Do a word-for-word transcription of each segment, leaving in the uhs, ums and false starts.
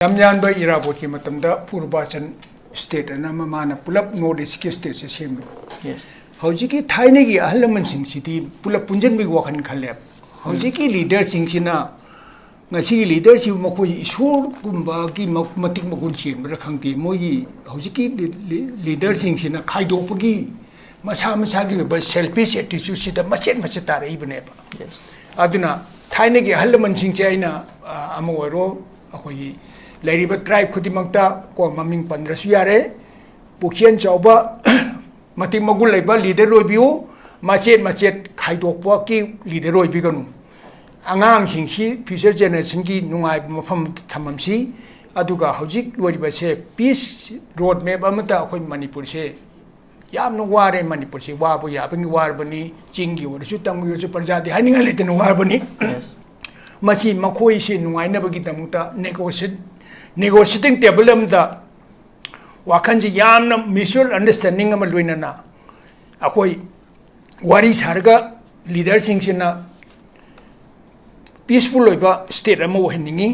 ꯌꯥꯝ ꯌꯥꯟꯕ ꯏꯔꯥꯕꯣꯠꯀꯤ ꯃꯇꯝꯗ ꯄꯨꯔꯕꯥꯆꯟ ꯁ꯭ꯇꯦꯠ ꯑꯅ ꯑꯃ ꯃꯥꯅ ꯄꯨꯂꯞ ꯅꯣꯔꯠ ꯏꯁꯀꯤ ꯁ꯭ꯇꯦꯠꯁꯦ ꯁꯦꯝꯂꯨ꯫ Yes. ꯍꯧꯖꯤꯛꯀꯤ ꯊꯥꯏꯅꯒꯤ ꯑꯍꯜ ꯂꯃꯟꯁꯤꯡꯁꯤꯗꯤ ꯄꯨꯂꯞ ꯄꯨꯟꯁꯤꯟꯕꯒꯤ ꯋꯥꯈꯜ ꯈꯜꯂꯦꯕ꯫ ꯍꯧꯖꯤꯛꯀꯤ ꯂꯤꯗꯔꯁꯤꯡꯁꯤꯅ, ꯉꯁꯤꯒꯤ ꯂꯤꯗꯔꯁꯤꯕꯨ ꯃꯈꯣꯏ ꯏꯁꯣꯔꯒꯨꯝꯕꯒꯤ ꯃ- ꯃꯇꯤꯛ ꯃꯒꯨꯟ ꯆꯦꯟꯕ꯭ꯔꯥ ꯈꯪꯗꯦ, ꯃꯣꯏꯒꯤ ꯍꯧꯖꯤꯛꯀꯤ ꯂꯤ- ꯂꯤ- ꯂꯤꯗꯔꯁꯤꯡꯁꯤꯅ ꯈꯥꯏꯗꯣꯛꯄꯒꯤ ꯃꯁꯥ ꯃꯁꯥꯒꯤ ꯑꯣꯏꯕ ꯁꯦꯜꯐꯤꯁ ꯑꯦꯇꯤꯆꯨꯠꯁꯤꯗ ꯃꯆꯦꯠ ꯃꯆꯦꯠ ꯇꯥꯔꯛꯏꯕꯅꯦꯕ꯫ Yes. ꯑꯗꯨꯅ ꯊꯥꯏꯅꯒꯤ ꯑꯍꯜ ꯂꯃꯟꯁꯤꯡꯁꯦ ꯑꯩꯅ, ꯑ, ꯑꯃ ꯑꯣꯏꯔꯣ, ꯑꯩꯈꯣꯏꯒꯤ ꯂꯩꯔꯤꯕ ꯇ꯭ꯔꯥꯏꯕ ꯈꯨꯗꯤꯡꯃꯛꯇ ꯀꯣ ꯃꯃꯤꯡ ꯄꯟꯗ꯭ꯔꯁꯨ ꯌꯥꯔꯦ, ꯄꯨꯛꯆꯦꯜ ꯆꯥꯎꯕ, ꯃꯇꯤꯛ ꯃꯒꯨꯟ ꯂꯩꯕ ꯂꯤꯗꯔ ꯑꯣꯏꯕꯤꯌꯨ, ꯃꯆꯦꯠ ꯃꯆꯦꯠ ꯈꯥꯏꯗꯣꯛꯄꯒꯤ ꯂꯤꯗꯔ ꯑꯣꯏꯕꯤꯒꯅꯨ꯫ ꯑꯉꯥꯡꯁꯤꯡꯁꯤ ꯐ꯭ꯌꯨꯆꯔ ꯖꯦꯅꯦꯔꯦꯁꯟꯒꯤ ꯅꯨꯡꯉꯥꯏꯕ ꯃꯐꯝ ꯊꯝꯃꯝꯁꯤ꯫ ꯑꯗꯨꯒ ꯍꯧꯖꯤꯛ ꯂꯣꯏꯔꯤꯕꯁꯦ ꯄꯤꯁ ꯔꯣꯗ ꯃꯦꯞ ꯑꯃꯠꯇ ꯑꯩꯈꯣꯏ ꯃꯅꯤꯄꯨꯔꯁꯦ ꯌꯥꯝꯅ ꯋꯥꯔꯦ꯫ ꯃꯅꯤꯄꯨꯔꯁꯤ ꯋꯥꯕ ꯌꯥꯕꯒꯤ ꯋꯥꯔꯕꯅꯤ, ꯆꯤꯡꯒꯤ ꯑꯣꯏꯔꯁꯨ ꯇꯝꯒꯤ ꯑꯣꯏꯔꯁꯨ ꯄ꯭ꯔꯖꯥꯗꯤ ꯍꯥꯏꯅꯤꯡꯉꯥꯏ ꯂꯩꯇꯅ ꯋꯥꯔꯕꯅꯤ꯫ Yes. ꯃꯁꯤ ꯃꯈꯣꯏꯁꯤ ꯅꯨꯡꯉꯥꯏꯅꯕꯒꯤꯗꯃꯛꯇ ꯅꯦꯒꯣꯁꯤꯌꯦꯠ ꯅꯦꯒꯣꯁꯤꯌꯦꯇꯤꯡ ꯇꯦꯕꯜ ꯑꯃꯗ ꯋꯥꯈꯜꯁꯤ ꯌꯥꯝꯅ ꯃ꯭ꯌꯨꯆꯨꯋꯦꯜ ꯑꯟꯗꯔꯁ꯭ꯇꯦꯟꯗꯤꯡ ꯑꯃ ꯂꯣꯏꯅꯅ ꯑꯩꯈꯣꯏ ꯋꯥꯔꯤ ꯁꯥꯔꯒ ꯂꯤꯗꯔꯁꯤꯡꯁꯤꯅ ꯄꯤꯁꯐꯨꯜ ꯑꯣꯏꯕ ꯁ꯭ꯇꯦꯠ ꯑꯃ ꯑꯣꯏꯍꯟꯅꯤꯡꯉꯤ꯫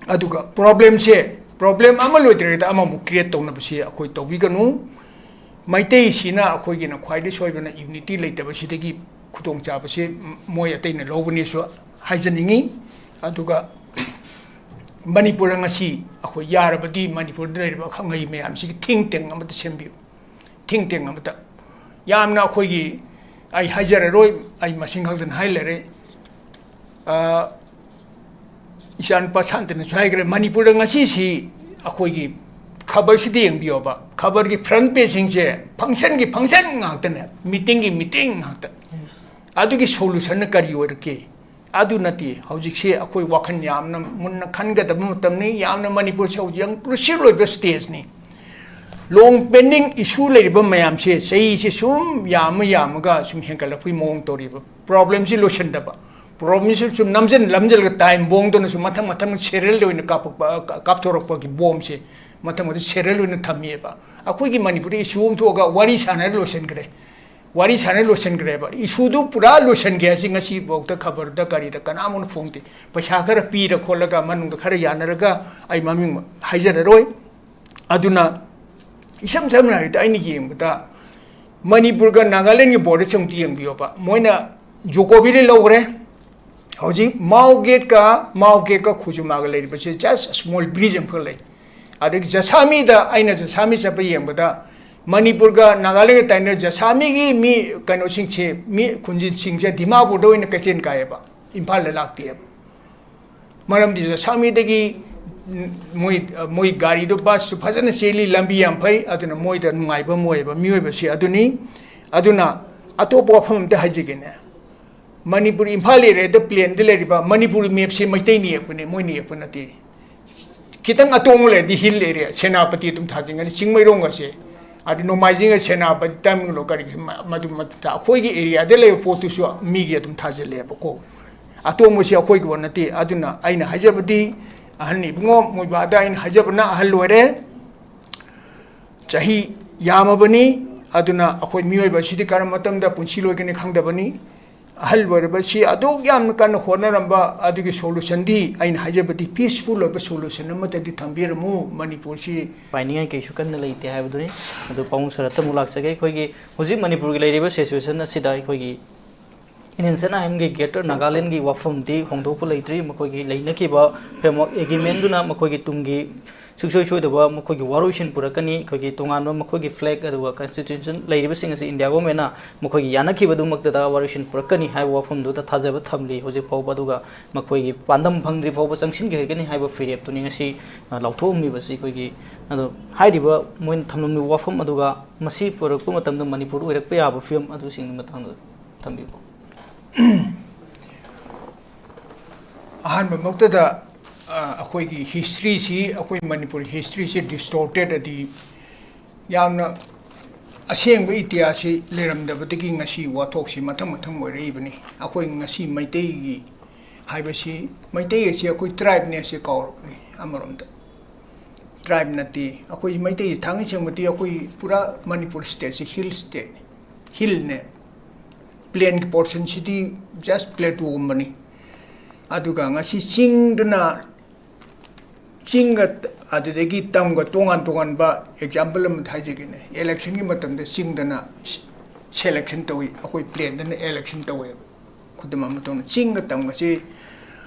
ꯑꯗꯨꯒ ꯄ꯭ꯔꯣꯕ꯭ꯂꯦꯝꯁꯦ, ꯄ꯭ꯔꯣꯕ꯭ꯂꯦꯝ ꯑꯃ ꯂꯣꯏꯗ꯭ꯔꯤꯉꯩꯗ ꯑꯃꯃꯨꯛ ꯀ꯭ꯔꯤꯌꯦꯠ ꯇꯧꯅꯕꯁꯤ ꯑꯩꯈꯣꯏ ꯇꯧꯕꯤꯒꯅꯨ꯫ ꯃꯩꯇꯩꯁꯤꯅ ꯑꯩꯈꯣꯏꯒꯤꯅ ꯈ꯭ꯋꯥꯏꯗꯒꯤ ꯁꯣꯏꯕꯅ ꯌꯨꯅꯤꯇꯤ ꯂꯩꯇꯕꯁꯤꯗꯒꯤ ꯈꯨꯗꯣꯡꯆꯥꯕꯁꯤ ꯃꯣꯏ ꯑꯇꯩꯅ ꯂꯧꯕꯅꯦꯁꯨ ꯍꯥꯏꯖꯅꯤꯡꯉꯤ꯫ ꯑꯗꯨꯒ ꯃꯅꯤꯄꯨꯔꯗ ꯉꯁꯤ ꯑꯩꯈꯣꯏ ꯌꯥꯔꯕꯗꯤ ꯃꯅꯤꯄꯨꯔꯗ ꯂꯩꯔꯤꯕ ꯑꯈꯪ ꯑꯍꯩ ꯃꯌꯥꯝꯁꯤꯒꯤ ꯊꯤꯡ ꯇꯦꯡ ꯑꯃꯇ ꯁꯦꯝꯕꯤꯌꯨ꯫ ꯊꯤꯡ ꯇꯦꯡ ꯑꯃꯇ꯫ ꯌꯥꯝꯅ ꯑꯩꯈꯣꯏꯒꯤ, ꯑꯩ ꯍꯥꯏꯖꯔꯔꯣꯏ, ꯑꯩ ꯃꯁꯤꯡ ꯈꯛꯇꯅ ꯍꯥꯏ ꯂꯩꯔꯦ꯫ ꯑ, ꯏꯆꯥꯅꯨꯄꯥ ꯁꯥꯟꯇꯅꯁꯨ ꯍꯥꯏꯈ꯭ꯔꯦ, ꯃꯅꯤꯄꯨꯔꯗ ꯉꯁꯤꯁꯤ ꯑꯩꯈꯣꯏꯒꯤ ꯈꯕꯔꯁꯤꯗ ꯌꯦꯡꯕꯤꯌꯣꯕ, ꯈꯕꯔꯒꯤ ꯐ꯭ꯔꯟ ꯄꯦꯖꯁꯤꯡꯁꯦ ꯐꯪꯁꯟꯒꯤ ꯐꯪꯁꯟ ꯉꯥꯛꯇꯅꯦ, ꯃꯤꯇꯤꯡꯒꯤ ꯃꯤꯇꯤꯡ ꯉꯥꯛꯇ꯫ ꯑꯗꯨꯒꯤ ꯁꯣꯂꯨꯁꯟꯅ ꯀꯔꯤ ꯑꯣꯏꯔꯛꯀꯦ? ꯑꯗꯨ ꯅꯠꯇꯦ꯫ ꯍꯧꯖꯤꯛꯁꯦ ꯑꯩꯈꯣꯏ ꯋꯥꯈꯜ ꯌꯥꯝꯅ ꯃꯨꯟꯅ ꯈꯟꯒꯗꯕ ꯃꯇꯝꯅꯤ꯫ ꯌꯥꯝꯅ ꯃꯅꯤꯄꯨꯔꯁꯦ ꯍꯧꯖꯤꯛ ꯌꯥꯝ ꯀ꯭ꯔꯨꯁꯤꯌꯦꯜ ꯑꯣꯏꯕ ꯁ꯭ꯇꯦꯖꯅꯤ꯫ ꯂꯣꯡ ꯄꯦꯟꯗꯤꯡ ꯏꯁꯨ ꯂꯩꯔꯤꯕ ꯃꯌꯥꯝꯁꯦ ꯆꯍꯤꯁꯦ ꯁꯨꯝ ꯌꯥꯝꯃ ꯌꯥꯝꯃꯒ ꯁꯨꯝ ꯍꯦꯟꯒꯠꯂꯛꯄꯒꯤ ꯃꯑꯣꯡ ꯇꯧꯔꯤꯕ꯫ ꯄ꯭ꯔꯣꯕ꯭ꯂꯦꯝꯁꯤ ꯂꯣꯏꯁꯤꯟꯗꯕ, ꯄ꯭ꯔꯣꯕ꯭ꯂꯦꯝꯁꯤ ꯁꯨꯝ ꯅꯝꯖꯤꯟ ꯅꯝꯖꯤꯜꯂꯒ ꯇꯥꯏꯝ ꯕꯣꯝꯗꯧꯅ ꯁꯨꯝ ꯃꯊꯪ ꯃꯊꯪ ꯁꯦꯔꯤꯌꯦꯜ ꯑꯣꯏꯅ ꯀꯥꯞꯄꯛꯄ, ꯀꯥꯞꯊꯣꯔꯛꯄꯒꯤ ꯕꯣꯝꯁꯦ ꯃꯊꯪ ꯃꯊꯪ ꯁꯦꯔꯤꯌꯦꯜ ꯑꯣꯏꯅ ꯊꯝꯃꯤꯑꯕ꯫ ꯑꯩꯈꯣꯏꯒꯤ ꯃꯅꯤꯄꯨꯔꯗ ꯏꯁꯨ ꯑꯃ ꯊꯣꯛꯑꯒ ꯋꯥꯔꯤ ꯁꯥꯟꯅꯔ ꯂꯣꯏꯁꯤꯟꯈ꯭ꯔꯦ꯫ ꯋꯥꯔꯤ ꯁꯥꯟꯅ ꯂꯣꯏꯁꯤꯟꯈ꯭ꯔꯦꯕ꯫ Issue ꯗꯨ ꯄꯨꯔꯥ ꯂꯣꯏꯁꯤꯟꯈ꯭ꯔꯦ ꯍꯥꯏꯁꯤ ꯉꯁꯤꯐꯥꯎꯗ ꯈꯕꯔꯗ ꯀꯔꯤꯗ ꯀꯅꯥꯃꯅ ꯐꯣꯡꯗꯦ꯫ ꯄꯩꯁꯥ ꯈꯔ ꯄꯤꯔ ꯈꯣꯠꯂꯒ ꯃꯅꯨꯡꯗ ꯈꯔ ꯌꯥꯅꯔꯒ ꯑꯩ ꯃꯃꯤꯡ ꯍꯥꯏꯖꯔꯔꯣꯏ꯫ ꯑꯗꯨꯅ ꯏꯁꯝ ꯁꯝꯅ ꯍꯥꯏꯔꯕꯗ ꯑꯩꯅ ꯌꯦꯡꯕꯗ ꯃꯅꯤꯄꯨꯔꯒ ꯅꯥꯒꯥꯂꯦꯟꯒꯤ border ꯁꯦ ꯑꯃꯨꯛꯇ ꯌꯦꯡꯕꯤꯌꯣꯕ꯫ ꯃꯣꯏꯅ ꯖꯨꯀꯣ ꯚꯦꯂꯤ ꯂꯧꯈ꯭ꯔꯦ꯫ ꯍꯧꯖꯤꯛ ꯃꯥꯎ ꯒꯦꯠꯀ, ꯃꯥꯎ ꯒꯦꯠꯀ ꯈꯨꯖꯨꯃꯥꯒ ꯂꯩꯔꯤꯕꯁꯦ just small bridge ꯑꯃꯈꯛ ꯂꯩ꯫ ꯑꯗꯒꯤ ꯖꯁꯥꯃꯤꯗ, ꯑꯩꯅ ꯖꯁꯥꯃꯤ ꯆꯠꯄ ꯌꯦꯡꯕꯗ ꯃꯅꯤꯄꯨꯔꯒ ꯅꯥꯒꯥꯂꯦꯟꯒ ꯇꯥꯏꯅ ꯖꯁꯥꯃꯤꯒꯤ ꯃꯤ ꯀꯩꯅꯣꯁꯤꯡꯁꯦ, ꯃꯤ ꯈꯨꯟꯖꯤꯟꯁꯤꯡꯁꯦ ꯗꯤꯃꯥꯄꯨꯔꯗ ꯑꯣꯏꯅ ꯀꯩꯊꯦꯜ ꯀꯥꯏꯌꯦꯕ, ꯏꯝꯐꯥꯜꯗ ꯂꯥꯛꯇꯦꯕ꯫ ꯃꯔꯝꯗꯤ ꯖꯁꯥꯃꯤꯗꯒꯤ, ꯎꯝ, ꯃꯣꯏ, ꯃꯣꯏ ꯒꯥꯔꯤꯗꯣ, ꯕꯁꯁꯨ ꯐꯖꯅ ꯆꯦꯜꯂꯤ, ꯂꯝꯕꯤ ꯌꯥꯝ ꯐꯩ, ꯑꯗꯨꯅ ꯃꯣꯏꯗ ꯅꯨꯡꯉꯥꯏꯕ ꯑꯃ ꯑꯣꯏꯌꯦꯕ ꯃꯤꯑꯣꯏꯕꯁꯤ ꯑꯗꯨꯅꯤ꯫ ꯑꯗꯨꯅ ꯑꯇꯣꯞꯄ ꯋꯥꯐꯝ ꯑꯝꯇ ꯍꯥꯏꯖꯒꯦꯅꯦ꯫ ꯃꯅꯤꯄꯨꯔ ꯏꯝꯐꯥꯜ area ꯗ plain ꯗ ꯂꯩꯔꯤꯕ ꯃꯅꯤꯄꯨꯔ map ꯁꯦ ꯃꯩꯇꯩꯅ ꯌꯦꯛꯄꯅꯦ, ꯃꯣꯏꯅ ꯌꯦꯛꯄ ꯅꯠꯇꯦ꯫ ꯈꯤꯇꯪ ꯑꯇꯣꯡꯕ ꯂꯩꯔꯗꯤ hill area, ꯁꯦꯅꯥꯄꯇꯤ ꯑꯗꯨꯝ ꯊꯥꯖꯤꯟꯒꯅꯤ, ꯆꯤꯡꯃꯩꯔꯣꯡꯒꯁꯦ, ꯑꯗꯨ ꯅꯣꯡꯃꯥꯏꯖꯤꯡꯒ ꯁꯦꯅꯥꯄꯇꯤ, ꯇꯃꯦꯡꯂꯣꯡ ꯀꯔꯤ ꯃ-, ꯃꯗꯨ ꯃꯗꯨ ꯊꯥ-, ꯑꯩꯈꯣꯏꯒꯤ area ꯗ ꯂꯩꯕ ꯄꯣꯠꯇꯨꯁꯨ ꯃꯤꯒꯤ ꯑꯗꯨꯝ ꯊꯥꯖꯤꯜꯂꯦꯕꯀꯣ꯫ ꯑꯇꯣꯡꯕꯁꯤ ꯑꯩꯈꯣꯏꯒꯤ ꯋꯥ ꯅꯠꯇꯦ꯫ ꯑꯗꯨꯅ ꯑꯩꯅ ꯍꯥꯏꯖꯕꯗꯤ, ꯑꯍꯟ ꯏꯕꯨꯡꯉꯣ ꯃꯣꯏꯕꯥꯗ ꯑꯩꯅ ꯍꯥꯏꯖꯕꯅ ꯑꯍꯜ ꯑꯣꯏꯔꯦ, ꯆꯍꯤ ꯌꯥꯝꯃꯕꯅꯤ꯫ ꯑꯗꯨꯅ ꯑꯩꯈꯣꯏ ꯃꯤꯑꯣꯏꯕ ꯑꯁꯤꯗꯤ ꯀꯔꯝꯕ ꯃꯇꯝꯗ ꯄꯨꯟꯁꯤ ꯂꯣꯏꯒꯅꯤ ꯈꯪꯗꯕꯅꯤ꯫ ꯑꯍꯜ ꯑꯣꯏꯔꯕꯁꯤ ꯑꯗꯨꯛ ꯌꯥꯝꯅ ꯀꯟꯅ ꯍꯣꯠꯅꯔꯝꯕ ꯑꯗꯨꯒꯤ solution ꯗꯤ ꯑꯩꯅ ꯍꯥꯏꯖꯕꯗꯤ peaceful ꯑꯣꯏꯕ solution ꯑꯃꯠꯇꯗꯤ ꯊꯝꯕꯤꯔꯝꯃꯨ ꯃꯅꯤꯄꯨꯔꯁꯤ꯫ ꯄꯥꯏꯅꯤꯡꯉꯥꯏ ꯀꯩꯁꯨ ꯀꯟꯅ ꯂꯩꯇꯦ ꯍꯥꯏꯕꯗꯨꯅꯤ꯫ ꯑꯗꯨ ꯄꯥꯕꯨꯡ ꯁꯔꯠꯇ ꯑꯃꯨꯛ ꯂꯥꯛꯆꯒꯦ꯫ ꯑꯩꯈꯣꯏꯒꯤ ꯍꯧꯖꯤꯛ ꯃꯅꯤꯄꯨꯔꯒꯤ ꯂꯩꯔꯤꯕ situation ꯑꯁꯤꯗ ꯑꯩꯈꯣꯏꯒꯤ Indian State ꯑꯥꯏꯟꯒꯤ Greater ꯅꯥꯒꯥꯂꯦꯟꯒꯤ ꯋꯥꯐꯝꯗꯤ ꯍꯣꯡꯗꯣꯛꯄ ꯂꯩꯇ꯭ꯔꯤ꯫ ꯃꯈꯣꯏꯒꯤ ꯂꯩꯅꯈꯤꯕ framework agreement ꯗꯨꯅ ꯃꯈꯣꯏꯒꯤ ꯇꯨꯡꯒꯤ ꯁꯨꯡꯁꯣꯏ ꯁꯣꯏꯗꯕ ꯃꯈꯣꯏꯒꯤ ꯋꯥꯔꯣꯏꯁꯤꯟ ꯄꯨꯔꯛꯀꯅꯤ꯫ ꯑꯩꯈꯣꯏꯒꯤ ꯇꯣꯉꯥꯟꯕ ꯃꯈꯣꯏꯒꯤ flag ꯑꯗꯨꯒ constitution ꯂꯩꯔꯤꯕꯁꯤꯡ ꯑꯁꯤ India government ꯅ ꯃꯈꯣꯏꯒꯤ ꯌꯥꯅꯈꯤꯕꯗꯨꯃꯛꯇꯗ ꯋꯥꯔꯣꯏꯁꯤꯟ ꯄꯨꯔꯛꯀꯅꯤ ꯍꯥꯏꯕ ꯋꯥꯐꯝꯗꯨꯗ ꯊꯥꯖꯕ ꯊꯝꯂꯤ ꯍꯧꯖꯤꯛ ꯐꯥꯎꯕ꯫ ꯑꯗꯨꯒ ꯃꯈꯣꯏꯒꯤ ꯄꯥꯟꯗꯝ ꯐꯪꯗ꯭ꯔꯤ ꯐꯥꯎꯕ ꯆꯪꯁꯤꯟꯈꯤꯒꯅꯤ ꯍꯥꯏꯕ ꯐꯤꯔꯦꯞꯇꯨꯅꯤ ꯉꯁꯤ, ꯑ, ꯂꯥꯎꯊꯣꯛꯑꯝꯃꯤꯕꯁꯤ꯫ ꯑꯩꯈꯣꯏꯒꯤ, ꯑꯗꯣ ꯍꯥꯏꯔꯤꯕ ꯃꯣꯏꯅ ꯊꯝꯂꯝꯃꯤꯕ ꯋꯥꯐꯝ ꯑꯗꯨꯒ ꯃꯁꯤ ꯄꯨꯔꯛꯄ ꯃꯇꯝꯗ ꯃꯅꯤꯄꯨꯔ ꯑꯣꯏꯔꯛꯄ ꯌꯥꯕ ꯐꯤꯕꯝ ꯑꯗꯨꯁꯤꯡꯒꯤ ꯃꯇꯥꯡꯗ ꯊꯝꯕꯤꯌꯨ꯫ ꯑꯍꯥꯟꯕꯃꯛꯇꯗ, ꯑ, ꯑꯩꯈꯣꯏꯒꯤ history ꯁꯤ, ꯑꯩꯈꯣꯏ ꯃꯅꯤꯄꯨꯔ history ꯁꯤ distorted ꯑꯗꯤ ꯌꯥꯝꯅ ꯑꯁꯦꯡꯕ ꯏꯇꯤꯍꯥꯁꯁꯤ ꯂꯩꯔꯝꯗꯕꯗꯒꯤ ꯉꯁꯤ ꯋꯥꯊꯣꯛꯁꯤ ꯃꯊꯪ ꯃꯊꯪ ꯑꯣꯏꯔꯛꯏꯕꯅꯤ꯫ ꯑꯩꯈꯣꯏ ꯉꯁꯤ ꯃꯩꯇꯩꯒꯤ ꯍꯥꯏꯕꯁꯤ, ꯃꯩꯇꯩ ꯑꯁꯤ ꯑꯩꯈꯣꯏ tribe ꯅꯦ ꯍꯥꯏꯁꯤ ꯀꯥꯎꯔꯕꯅꯤ꯫ ꯑꯃꯔꯣꯝꯗ tribe ꯅꯠꯇꯦ꯫ ꯑꯩꯈꯣꯏ ꯃꯩꯇꯩꯁꯤ ꯊꯥꯡꯒꯩ ꯁꯦꯡꯕꯗꯤ ꯑꯩꯈꯣꯏ ꯄꯨꯔꯥ ꯃꯅꯤꯄꯨꯔ state ꯁꯤ hill state ꯅꯤ꯫ ꯍꯤꯜꯅꯦ, ꯄ꯭ꯂꯦꯟꯒꯤ ꯄꯣꯔꯁꯟꯁꯤꯗꯤ ꯖꯁ ꯄ꯭ꯂꯦꯇꯨꯒꯨꯝꯕꯅꯤ꯫ ꯑꯗꯨꯒ ꯉꯁꯤ ꯆꯤꯡꯗꯅ, ꯆꯤꯡꯒ ꯑꯗꯨꯗꯒꯤ ꯇꯝꯒ ꯇꯣꯉꯥꯟ ꯇꯣꯉꯥꯟꯕ ꯑꯦꯛꯖꯥꯝꯄꯜ ꯑꯃ ꯍꯥꯏꯖꯒꯦꯅꯦ꯫ ꯏꯂꯦꯛꯁꯟꯒꯤ ꯃꯇꯝꯗ ꯆꯤꯡꯗꯅ ꯁꯦꯂꯦꯛꯁꯟ ꯇꯧꯏ, ꯑꯩꯈꯣꯏ ꯄ꯭ꯂꯦꯟꯗꯅ ꯏꯂꯦꯛꯁꯟ ꯇꯧꯋꯦꯕ꯫ ꯈꯨꯗꯝ ꯑꯃ ꯇꯧꯅ, ꯆꯤꯡꯒ ꯇꯝꯒꯁꯤ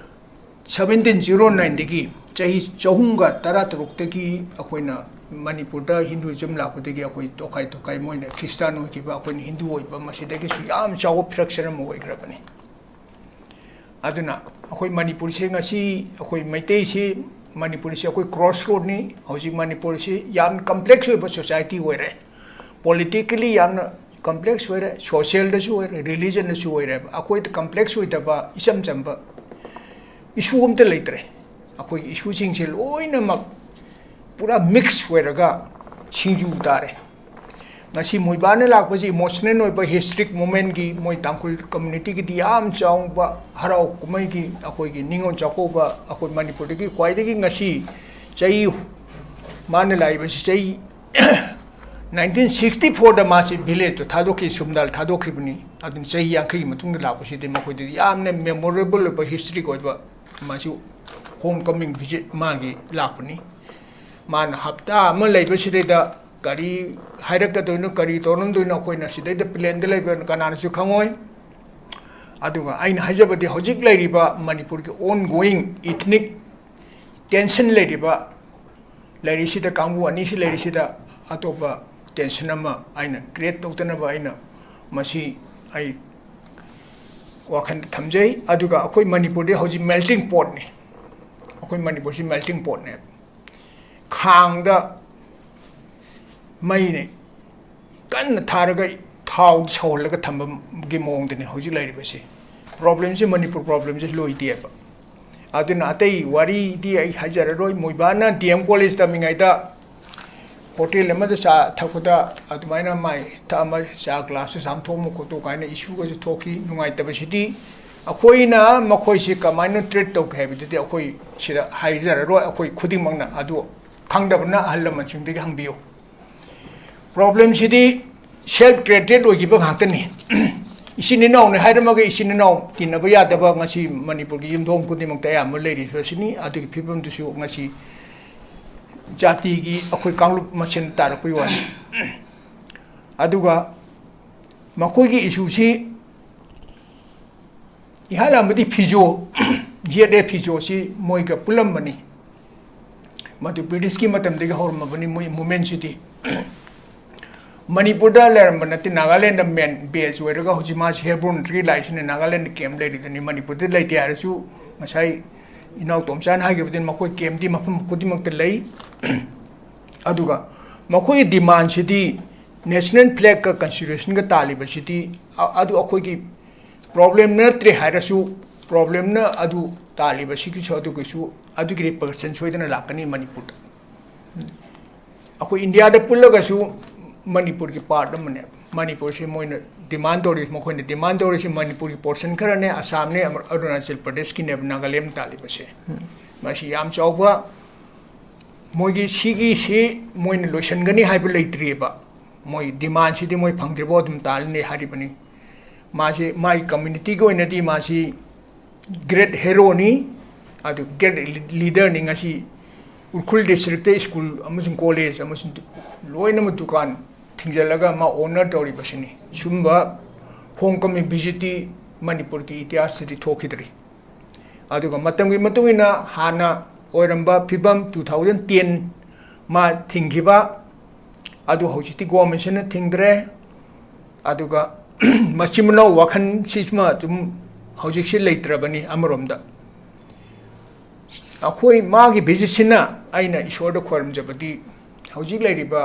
ꯁꯕꯦꯟꯇꯤꯟ ꯖꯤꯔꯣ ꯅꯥꯏꯟꯗꯒꯤ, ꯆꯍꯤ ꯆꯍꯨꯝꯒ ꯇꯔꯥ ꯇꯔꯨꯛꯇꯒꯤ ꯑꯩꯈꯣꯏꯅ ꯃꯅꯤꯄꯨꯔꯗ ꯍꯤꯟꯗꯨꯏꯖꯝ ꯂꯥꯛꯄꯗꯒꯤ ꯑꯩꯈꯣꯏ ꯇꯣꯈꯥꯏ ꯇꯣꯈꯥꯏ, ꯃꯣꯏꯅ ꯈ꯭ꯔꯤꯁꯇꯥꯟ ꯑꯣꯏꯈꯤꯕ, ꯑꯩꯈꯣꯏꯅ ꯍꯤꯟꯗꯨ ꯑꯣꯏꯕ, ꯃꯁꯤꯗꯒꯤꯁꯨ ꯌꯥꯝ ꯆꯥꯎꯕ ꯐ꯭ꯔꯦꯛꯆꯔ ꯑꯃ ꯑꯣꯏꯈ꯭ꯔꯕꯅꯤ꯫ ꯑꯗꯨꯅ ꯑꯩꯈꯣꯏ ꯃꯅꯤꯄꯨꯔꯁꯦ ꯉꯁꯤ, ꯑꯩꯈꯣꯏ ꯃꯩꯇꯩꯁꯤ, ꯃꯅꯤꯄꯨꯔꯁꯤ ꯑꯩꯈꯣꯏ ꯀ꯭ꯔꯣꯁ ꯔꯣꯗꯅꯤ꯫ ꯍꯧꯖꯤꯛ ꯃꯅꯤꯄꯨꯔꯁꯤ ꯌꯥꯝ ꯀꯝꯄ꯭ꯂꯦꯛꯁ ꯑꯣꯏꯕ ꯁꯣꯁꯥꯏꯇꯤ ꯑꯣꯏꯔꯦ꯫ ꯄꯣꯂꯤꯇꯤꯀꯦꯜꯂꯤ ꯌꯥꯝꯅ ꯀꯝꯄ꯭ꯂꯦꯛꯁ ꯑꯣꯏꯔꯦ, ꯁꯣꯁꯤꯌꯦꯜꯗꯁꯨ ꯑꯣꯏꯔꯦ, ꯔꯤꯂꯤꯖꯟꯗꯁꯨ ꯑꯣꯏꯔꯦꯕ꯫ ꯑꯩꯈꯣꯏꯗ ꯀꯝꯄ꯭ꯂꯦꯛꯁ ꯑꯣꯏꯗꯕ ꯏꯆꯝ ꯆꯝꯕ ꯏꯁꯨ ꯑꯝꯇ ꯂꯩꯇ꯭ꯔꯦ꯫ ꯑꯩꯈꯣꯏꯒꯤ ꯏꯁꯨꯁꯤꯡꯁꯦ ꯂꯣꯏꯅꯃꯛ ꯄꯨꯔꯥ ꯃꯤꯛꯁ ꯑꯣꯏꯔꯒ ꯁꯤꯡꯖꯨ ꯇꯥꯔꯦ꯫ ꯉꯁꯤ ꯃꯣꯏꯕꯥꯅ ꯂꯥꯛꯄꯁꯤ ꯏꯃꯣꯁꯅꯦꯜ ꯑꯣꯏꯕ ꯍꯤꯁꯇ꯭ꯔꯤꯛ ꯃꯣꯃꯦꯟꯒꯤ, ꯃꯣꯏ ꯇꯥꯡꯈꯨꯜ ꯀꯝꯃ꯭ꯌꯨꯅꯤꯇꯤꯒꯤꯗꯤ ꯌꯥꯝ ꯆꯥꯎꯕ ꯍꯔꯥꯎ ꯀꯨꯝꯍꯩꯒꯤ, ꯑꯩꯈꯣꯏꯒꯤ ꯅꯤꯉꯣꯜ ꯆꯥꯛꯀꯧꯕ, ꯑꯩꯈꯣꯏ ꯃꯅꯤꯄꯨꯔꯗꯒꯤ ꯈ꯭ꯋꯥꯏꯗꯒꯤ ꯉꯁꯤ ꯆꯍꯤ, ꯃꯥꯅ ꯂꯥꯛꯏꯕꯁꯤ ꯆꯍꯤ ꯅꯥꯏꯟꯇꯤꯟ ꯁꯤꯛꯁꯇꯤ ꯐꯣꯔꯗ ꯃꯥꯁꯤ ꯚꯤꯂꯦꯖꯇꯣ ꯊꯥꯗꯣꯛꯈꯤ, ꯁꯨꯝꯗꯥꯜ ꯊꯥꯗꯣꯛꯈꯤꯕꯅꯤ꯫ ꯑꯗꯨꯅ ꯆꯍꯤ ꯌꯥꯡꯈꯩꯒꯤ ꯃꯇꯨꯡꯗ ꯂꯥꯛꯄꯁꯤꯗꯤ ꯃꯈꯣꯏꯗꯗꯤ ꯌꯥꯝꯅ ꯃꯦꯃꯣꯔꯦꯕꯜ ꯑꯣꯏꯕ, ꯍꯤꯁꯇ꯭ꯔꯤꯛ ꯑꯣꯏꯕ, ꯃꯁꯤ ꯍꯣꯝ ꯀꯃꯤꯡ ꯚꯤꯖꯤꯠ ꯃꯥꯒꯤ ꯂꯥꯛꯄꯅꯤ꯫ ꯃꯥꯅ ꯍꯞꯇꯥ ꯑꯃ ꯂꯩꯕꯁꯤꯗꯩꯗ ꯀꯔꯤ ꯍꯥꯏꯔꯛꯀꯗꯣꯏꯅꯣ, ꯀꯔꯤ ꯇꯧꯔꯝꯗꯣꯏꯅꯣ, ꯑꯩꯈꯣꯏꯅ ꯁꯤꯗꯩꯗ ꯄ꯭ꯂꯦꯟꯗ ꯂꯩꯕ ꯀꯅꯥꯅꯁꯨ ꯈꯪꯉꯣꯏ꯫ ꯑꯗꯨꯒ ꯑꯩꯅ ꯍꯥꯏꯖꯕꯗꯤ, ꯍꯧꯖꯤꯛ ꯂꯩꯔꯤꯕ ꯃꯅꯤꯄꯨꯔꯒꯤ ꯑꯣꯟ ꯒꯣꯋꯤꯡ ꯏꯊꯅꯤꯛ ꯇꯦꯟꯁꯟ ꯂꯩꯔꯤꯕ, ꯂꯩꯔꯤꯁꯤꯗ, ꯀꯥꯡꯕꯨ ꯑꯅꯤꯁꯤ ꯂꯩꯔꯤꯁꯤꯗ ꯑꯇꯣꯞꯄ ꯇꯦꯟꯁꯟ ꯑꯃ ꯑꯩꯅ ꯀ꯭ꯔꯤꯌꯦꯠ ꯇꯧꯗꯅꯕ ꯑꯩꯅ ꯃꯁꯤ ꯑꯩ ꯋꯥꯈꯜꯗ ꯊꯝꯖꯩ꯫ ꯑꯗꯨꯒ ꯑꯩꯈꯣꯏ ꯃꯅꯤꯄꯨꯔꯗꯤ ꯍꯧꯖꯤꯛ ꯃꯦꯜꯇꯤꯡ ꯄꯣꯠꯅꯤ꯫ ꯑꯩꯈꯣꯏ ꯃꯅꯤꯄꯨꯔꯁꯤ ꯃꯦꯜꯇꯤꯡ ꯄꯣꯠꯅꯦ꯫ ꯈꯥꯡꯗ ꯃꯩꯅꯦ ꯀꯟꯅ ꯊꯥꯔꯒ ꯊꯥꯎ ꯁꯧꯍꯜꯂꯒ ꯊꯝꯕꯒꯤ ꯃꯑꯣꯡꯗꯅꯤ ꯍꯧꯖꯤꯛ ꯂꯩꯔꯤꯕꯁꯦ꯫ ꯄ꯭ꯔꯣꯕ꯭ꯂꯦꯝꯁꯦ, ꯃꯅꯤꯄꯨꯔ ꯄ꯭ꯔꯣꯕ꯭ꯂꯦꯝꯁꯦ ꯂꯣꯏꯗꯦꯕ꯫ ꯑꯗꯨꯅ ꯑꯇꯩ ꯋꯥꯔꯤꯗꯤ ꯑꯩ ꯍꯥꯏꯖꯔꯔꯣꯏ꯫ ꯃꯣꯏꯕꯥꯅ ꯗꯤ ꯑꯦꯝ ꯀꯣꯂꯦꯖ ꯇꯝꯃꯤꯉꯩꯗ ꯍꯣꯇꯦꯜ ꯑꯃꯗ ꯆꯥ ꯊꯛꯄꯗ ꯑꯗꯨꯃꯥꯏꯅ ꯃꯥꯏ ꯊꯛꯑꯝꯕ ꯆꯥ ꯒ꯭ꯂꯥꯁꯇꯨ ꯆꯥꯝꯊꯣꯛꯑꯝꯃꯨ ꯈꯣꯠꯇꯣꯛꯎ ꯀꯥꯏꯅ ꯏꯁꯨꯒꯁꯨ ꯊꯣꯛꯈꯤ꯫ ꯅꯨꯡꯉꯥꯏꯇꯕꯁꯤꯗꯤ ꯑꯩꯈꯣꯏꯅ ꯃꯈꯣꯏꯁꯤ ꯀꯃꯥꯏꯅ ꯇ꯭ꯔꯤꯠ ꯇꯧꯒꯦ ꯍꯥꯏꯕꯗꯨꯗꯤ ꯑꯩꯈꯣꯏ ꯁꯤꯗ ꯍꯥꯏꯖꯔꯔꯣꯏ꯫ ꯑꯩꯈꯣꯏ ꯈꯨꯗꯤꯡꯃꯛꯅ ꯑꯗꯨ ꯈꯪꯗꯕꯅ ꯑꯍꯜ ꯂꯃꯟꯁꯤꯡꯗꯒꯤ ꯍꯪꯕꯤꯌꯨ꯫ ꯄ꯭ꯔꯣꯕ꯭ꯂꯦꯝꯁꯤꯗꯤ self created ꯑꯣꯏꯈꯤꯕ ꯉꯥꯛꯇꯅꯤ꯫ ꯏꯆꯤꯟ ꯏꯅꯥꯎꯅꯤ ꯍꯥꯏꯔꯝꯃꯒ ꯏꯆꯤꯟ ꯏꯅꯥꯎ ꯇꯤꯟꯅꯕ ꯌꯥꯗꯕ ꯉꯁꯤ ꯃꯅꯤꯄꯨꯔꯒꯤ ꯌꯨꯝꯊꯣꯡ ꯈꯨꯗꯤꯡꯃꯛꯇ ꯑꯌꯥꯝꯕ ꯂꯩꯔꯤꯕꯁꯤꯅꯤ꯫ ꯑꯗꯨꯒꯤ ꯐꯤꯕꯝꯗꯨꯁꯨ ꯉꯁꯤ ꯖꯥꯇꯤꯒꯤ ꯑꯩꯈꯣꯏ ꯀꯥꯡꯂꯨꯞ ꯃꯁꯦꯟ ꯇꯥꯔꯛꯄꯒꯤ ꯋꯥꯅꯤ꯫ ꯑꯗꯨꯒ ꯃꯈꯣꯏꯒꯤ ꯏꯁꯨꯁꯤ ꯏꯍꯥꯟ ꯍꯥꯟꯕꯗꯤ ꯐꯤꯖꯣ, ꯌꯦꯠꯂꯦ ꯐꯤꯖꯣꯁꯤ ꯃꯣꯏꯒ ꯄꯨꯜꯂꯝꯕꯅꯤ꯫ ꯃꯗꯨ ꯕ꯭ꯔꯤꯇꯤꯁꯀꯤ ꯃꯇꯝꯗꯒꯤ ꯍꯧꯔꯝꯃꯕꯅꯤ ꯃꯣꯏ ꯃꯨꯞꯃꯦꯟꯁꯤꯗꯤ꯫ ꯃꯅꯤꯄꯨꯔꯗ ꯂꯩꯔꯝꯕ ꯅꯠꯇꯦ, ꯅꯥꯒꯥꯂꯦꯟꯗ ꯃꯦꯟ ꯕꯦꯖ ꯑꯣꯏꯔꯒ ꯍꯧꯖꯤꯛ ꯃꯥꯁꯤ ꯍꯦꯕ꯭ꯔꯣꯟ ꯇ꯭ꯔꯤ ꯂꯥꯛꯏꯁꯤꯅ ꯅꯥꯒꯥꯂꯦꯟꯗ ꯀꯦꯝ ꯂꯩꯔꯤꯗꯨꯅꯤ꯫ ꯃꯅꯤꯄꯨꯔꯗ ꯂꯩꯇꯦ ꯍꯥꯏꯔꯁꯨ ꯉꯁꯥꯏ ꯏꯅꯥꯎ ꯇꯣꯝꯆꯥꯅ ꯍꯥꯏꯈꯤꯕꯗꯨꯅꯤ, ꯃꯈꯣꯏ ꯀꯦꯝꯗꯤ ꯃꯐꯝ ꯈꯨꯗꯤꯡꯃꯛꯇ ꯂꯩ꯫ ꯑꯗꯨꯒ ꯃꯈꯣꯏꯒꯤ ꯗꯤꯃꯥꯟꯁꯤꯗꯤ ꯅꯦꯁꯅꯦꯜ ꯐ꯭ꯂꯦꯒꯀ ꯀꯟꯁꯇꯤꯇ꯭ꯌꯨꯁꯟꯒ ꯇꯥꯜꯂꯤꯕꯁꯤꯗꯤ ꯑ-, ꯑꯗꯨ ꯑꯩꯈꯣꯏꯒꯤ ꯄ꯭ꯔꯣꯕ꯭ꯂꯦꯝ ꯅꯠꯇ꯭ꯔꯦ ꯍꯥꯏꯔꯁꯨ, ꯄ꯭ꯔꯣꯕ꯭ꯂꯦꯝꯅ ꯑꯗꯨ ꯇꯥꯜꯂꯤꯕꯁꯤꯒꯤꯁꯨ ꯑꯗꯨꯒꯤꯁꯨ ꯑꯗꯨꯒꯤ ꯔꯤꯄꯔꯀꯁꯟ ꯁꯣꯏꯗꯅ ꯂꯥꯛꯀꯅꯤ ꯃꯅꯤꯄꯨꯔꯗ꯫ ꯑꯩꯈꯣꯏ ꯏꯟꯗꯤꯌꯥꯗ ꯄꯨꯜꯂꯒꯁꯨ ꯃꯅꯤꯄꯨꯔꯒꯤ ꯄꯥꯔꯠ ꯑꯃꯅꯦ꯫ ꯃꯅꯤꯄꯨꯔꯁꯤ ꯃꯣꯏꯅ ꯗꯤꯃꯥꯟ ꯇꯧꯔꯤ, ꯃꯈꯣꯏꯅ ꯗꯤꯃꯥꯟ ꯇꯧꯔꯤꯁꯤ ꯃꯅꯤꯄꯨꯔꯒꯤ ꯄꯣꯔꯁꯟ ꯈꯔꯅꯦ, ꯑꯁꯥꯝꯅꯦ, ꯑꯃ-, ꯑꯔꯨꯅꯥꯆꯜ ꯄ꯭ꯔꯗꯦꯁꯀꯤꯅꯦꯕ ꯅꯥꯒꯥꯂꯦꯟ ꯇꯥꯜꯂꯤꯕꯁꯦ꯫ ꯃꯁꯤ ꯌꯥꯝ ꯆꯥꯎꯕ ꯃꯣꯏꯒꯤ ꯁꯤꯒꯤꯁꯤ ꯃꯣꯏꯅ ꯂꯣꯏꯁꯤꯟꯒꯅꯤ ꯍꯥꯏꯕ ꯂꯩꯇ꯭ꯔꯤꯑꯕ꯫ ꯃꯣꯏ ꯗꯤꯃꯥꯟꯁꯤꯗꯤ ꯃꯣꯏ ꯐꯪꯗ꯭ꯔꯤꯐꯥꯎ ꯑꯗꯨꯝ ꯇꯥꯜꯂꯅꯤ ꯍꯥꯏꯔꯤꯕꯅꯤ꯫ ꯃꯥꯁꯤ ꯃꯥꯒꯤ ꯀꯝꯃ꯭ꯌꯨꯅꯤꯇꯤꯒꯤ ꯑꯣꯏꯅꯗꯤ ꯃꯥꯁꯤ ꯒ꯭ꯔꯦꯠ ꯍꯦꯔꯣꯅꯤ, ꯑꯗꯨ ꯒ꯭ꯔꯦꯠ ꯂꯤꯗꯔꯅꯤ꯫ ꯉꯁꯤ ꯎꯈ꯭ꯔꯨꯜ ꯗꯤꯁꯇ꯭ꯔꯤꯛꯇ ꯁ꯭ꯀꯨꯜ ꯑꯃꯁꯨꯡ ꯀꯣꯂꯦꯖ ꯑꯃꯁꯨꯡ ꯗꯨ-, ꯂꯣꯏꯅꯃꯛ ꯗꯨꯀꯥꯟ ꯊꯤꯡꯖꯤꯜꯂꯒ ꯃꯥ ꯑꯣꯅꯔ ꯇꯧꯔꯤꯕꯁꯤꯅꯤ꯫ ꯁꯨꯝꯕ ꯍꯣꯝ ꯀꯃꯤꯡ ꯚꯤꯖꯤꯠꯇꯤ ꯃꯅꯤꯄꯨꯔꯒꯤ ꯏꯇꯤꯍꯥꯁꯇꯗꯤ ꯊꯣꯛꯈꯤꯗ꯭ꯔꯤ꯫ ꯑꯗꯨꯒ ꯃꯇꯝꯒꯤ ꯃꯇꯨꯡ ꯏꯟꯅ ꯍꯥꯟꯅ ꯑꯣꯏꯔꯝꯕ ꯐꯤꯕꯝ two thousand ten ꯃꯥ ꯊꯤꯡꯈꯤꯕ ꯑꯗꯨ ꯍꯧꯖꯤꯛꯇꯤ ꯒꯣꯔꯃꯦꯟꯁꯤꯅ ꯊꯤꯡꯗ꯭ꯔꯦ꯫ ꯑꯗꯨꯒ ꯃꯆꯤꯟ ꯃꯅꯥꯎ ꯋꯥꯈꯜꯁꯤꯃ ꯑꯗꯨꯝ ꯍꯧꯖꯤꯛꯁꯤ ꯂꯩꯇ꯭ꯔꯕꯅꯤ꯫ ꯑꯃꯔꯣꯝꯗ ꯑꯩꯈꯣꯏ ꯃꯥꯒꯤ ꯚꯤꯖꯤꯠꯁꯤꯅ ꯑꯩꯅ ꯏꯁꯣꯔꯗ ꯈꯣꯏꯔꯝꯖꯕꯗꯤ ꯍꯧꯖꯤꯛ ꯂꯩꯔꯤꯕ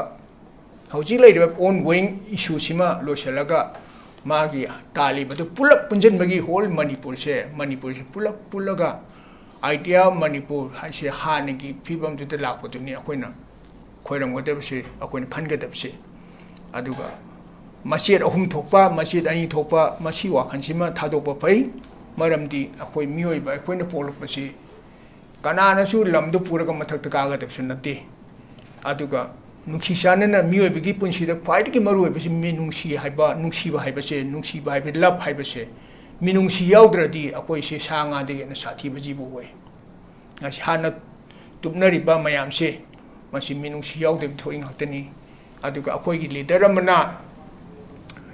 ꯍꯧꯖꯤꯛ ꯂꯩꯔꯤꯕ ꯑꯣꯟ ꯒꯣꯌꯤꯡ ꯏꯁꯨꯁꯤꯃ ꯂꯣꯏꯁꯤꯜꯂꯒ ꯃꯥꯒꯤ ꯇꯥꯜꯂꯤꯕꯗꯨ ꯄꯨꯂꯞ ꯄꯨꯟꯁꯤꯟꯕꯒꯤ ꯍꯣꯜ ꯃꯅꯤꯄꯨꯔꯁꯦ, ꯃꯅꯤꯄꯨꯔꯁꯦ ꯄꯨꯂꯞ ꯄꯨꯜꯂꯒ ꯑꯥꯏꯗꯤꯌꯥ ꯃꯅꯤꯄꯨꯔ ꯍꯥꯏꯁꯦ ꯍꯥꯟꯅꯒꯤ ꯐꯤꯕꯝꯗꯨꯗ ꯂꯥꯛꯄꯗꯨꯅꯤ ꯑꯩꯈꯣꯏꯅ ꯈꯣꯏꯔꯝꯒꯗꯕꯁꯦ, ꯑꯩꯈꯣꯏꯅ ꯈꯟꯒꯗꯕꯁꯦ꯫ ꯑꯗꯨꯒ ꯃꯆꯦꯠ ꯑꯍꯨꯝ ꯊꯣꯛꯄ, ꯃꯆꯦꯠ ꯑꯅꯤ ꯊꯣꯛꯄ, ꯃꯁꯤ ꯋꯥꯈꯜꯁꯤꯃ ꯊꯥꯗꯣꯛꯄ ꯐꯩ꯫ ꯃꯔꯝꯗꯤ ꯑꯩꯈꯣꯏ ꯃꯤꯑꯣꯏꯕ ꯑꯩꯈꯣꯏꯅ ꯄꯣꯛꯂꯛꯄꯁꯤ ꯀꯅꯥꯅꯁꯨ ꯂꯝꯗꯨ ꯄꯨꯔꯒ ꯃꯊꯛꯇ ꯀꯥꯒꯗꯕꯁꯨ ꯅꯠꯇꯦ꯫ ꯑꯗꯨꯒ ꯅꯨꯡꯁꯤ ꯆꯥꯟꯅꯅ ꯃꯤꯑꯣꯏꯕꯒꯤ ꯄꯨꯟꯁꯤꯗ ꯈ꯭ꯋꯥꯏꯗꯒꯤ ꯃꯔꯨꯑꯣꯏꯕꯁꯤ ꯃꯤꯅꯨꯡꯁꯤ ꯍꯥꯏꯕ, ꯅꯨꯡꯁꯤꯕ ꯍꯥꯏꯕꯁꯦ, ꯅꯨꯡꯁꯤꯕ ꯍꯥꯏꯕ, love ꯍꯥꯏꯕꯁꯦ, ꯃꯤꯅꯨꯡꯁꯤ ꯌꯥꯎꯗ꯭ꯔꯗꯤ ꯑꯩꯈꯣꯏꯁꯦ ꯁꯥ ꯉꯥꯗꯒꯤ ꯍꯦꯟꯅ ꯁꯥꯊꯤꯕ ꯖꯤꯕ ꯑꯣꯏ꯫ ꯉꯁꯤ ꯍꯥꯟꯅ ꯇꯨꯞꯅꯔꯤꯕ ꯃꯌꯥꯝꯁꯦ, ꯃꯁꯤ ꯃꯤꯅꯨꯡꯁꯤ ꯌꯥꯎꯗꯕ ꯊꯣꯛꯏ ꯉꯥꯛꯇꯅꯤ꯫ ꯑꯗꯨꯒ ꯑꯩꯈꯣꯏꯒꯤ leader ꯑꯃꯅ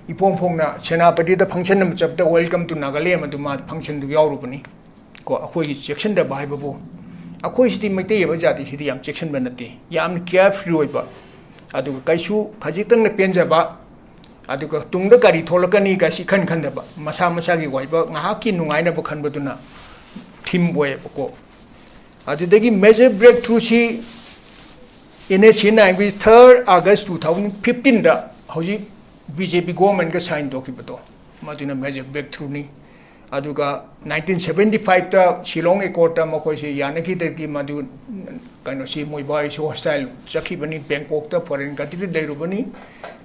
ꯏꯐꯣꯡ ꯐꯣꯡꯅ ꯁꯦꯅꯥꯄꯇꯤꯗ function ꯑꯃ ꯆꯠꯄꯗ "Welcome to Nagaland" ꯑꯗꯨ ꯃꯥ functionꯗꯨ ꯌꯥꯎꯔꯨꯕꯅꯤ꯫ ꯀꯣ, ꯑꯩꯈꯣꯏꯒꯤ ꯆꯦꯛꯁꯤꯟꯗꯕ ꯍꯥꯏꯕꯕꯨ, ꯑꯩꯈꯣꯏꯁꯤꯗꯤ ꯃꯩꯇꯩ ꯍꯥꯏꯕ ꯖꯥꯇꯤꯁꯤꯗꯤ ꯌꯥꯝ ꯆꯦꯛꯁꯤꯟꯕ ꯅꯠꯇꯦ, ꯌꯥꯝꯅ carefree ꯑꯣꯏꯕ, ꯑꯗꯨꯒ ꯀꯩꯁꯨ ꯈꯖꯤꯛꯇꯪꯅ ꯄꯦꯟꯖꯕ, ꯑꯗꯨꯒ ꯇꯨꯡꯗ ꯀꯔꯤ ꯊꯣꯛꯂꯛꯀꯅꯤ ꯀꯥꯏꯁꯤ ꯏꯈꯟ ꯈꯟꯗꯕ, ꯃꯁꯥ ꯃꯁꯥꯒꯤ ꯑꯣꯏꯕ ꯉꯥꯏꯍꯥꯛꯀꯤ ꯅꯨꯡꯉꯥꯏꯅꯕ ꯈꯟꯕꯗꯨꯅ theme ꯑꯣꯏꯌꯦꯕꯀꯣ꯫ ꯑꯗꯨꯗꯒꯤ major breakthroughꯁꯤ NSCN-ꯒꯤ third August two thousand fifteenꯗ ꯍꯧꯖꯤꯛ BJP governmentꯒ sign ꯇꯧꯈꯤꯕꯗꯣ, ꯃꯗꯨꯅ major breakthroughꯅꯤ꯫ ꯑꯗꯨꯒ nineteen seventy fiveꯇ Shillong Accordꯇ ꯃꯈꯣꯏꯁꯤ ꯌꯥꯅꯈꯤꯗꯒꯤ ꯃꯗꯨ, ꯀꯩꯅꯣꯁꯤ, ꯃꯣꯏ ꯚꯥꯏꯁꯨ hostile ꯆꯠꯈꯤꯕꯅꯤ, Bangkokꯇ foreign countryꯗ ꯂꯩꯔꯨꯕꯅꯤ꯫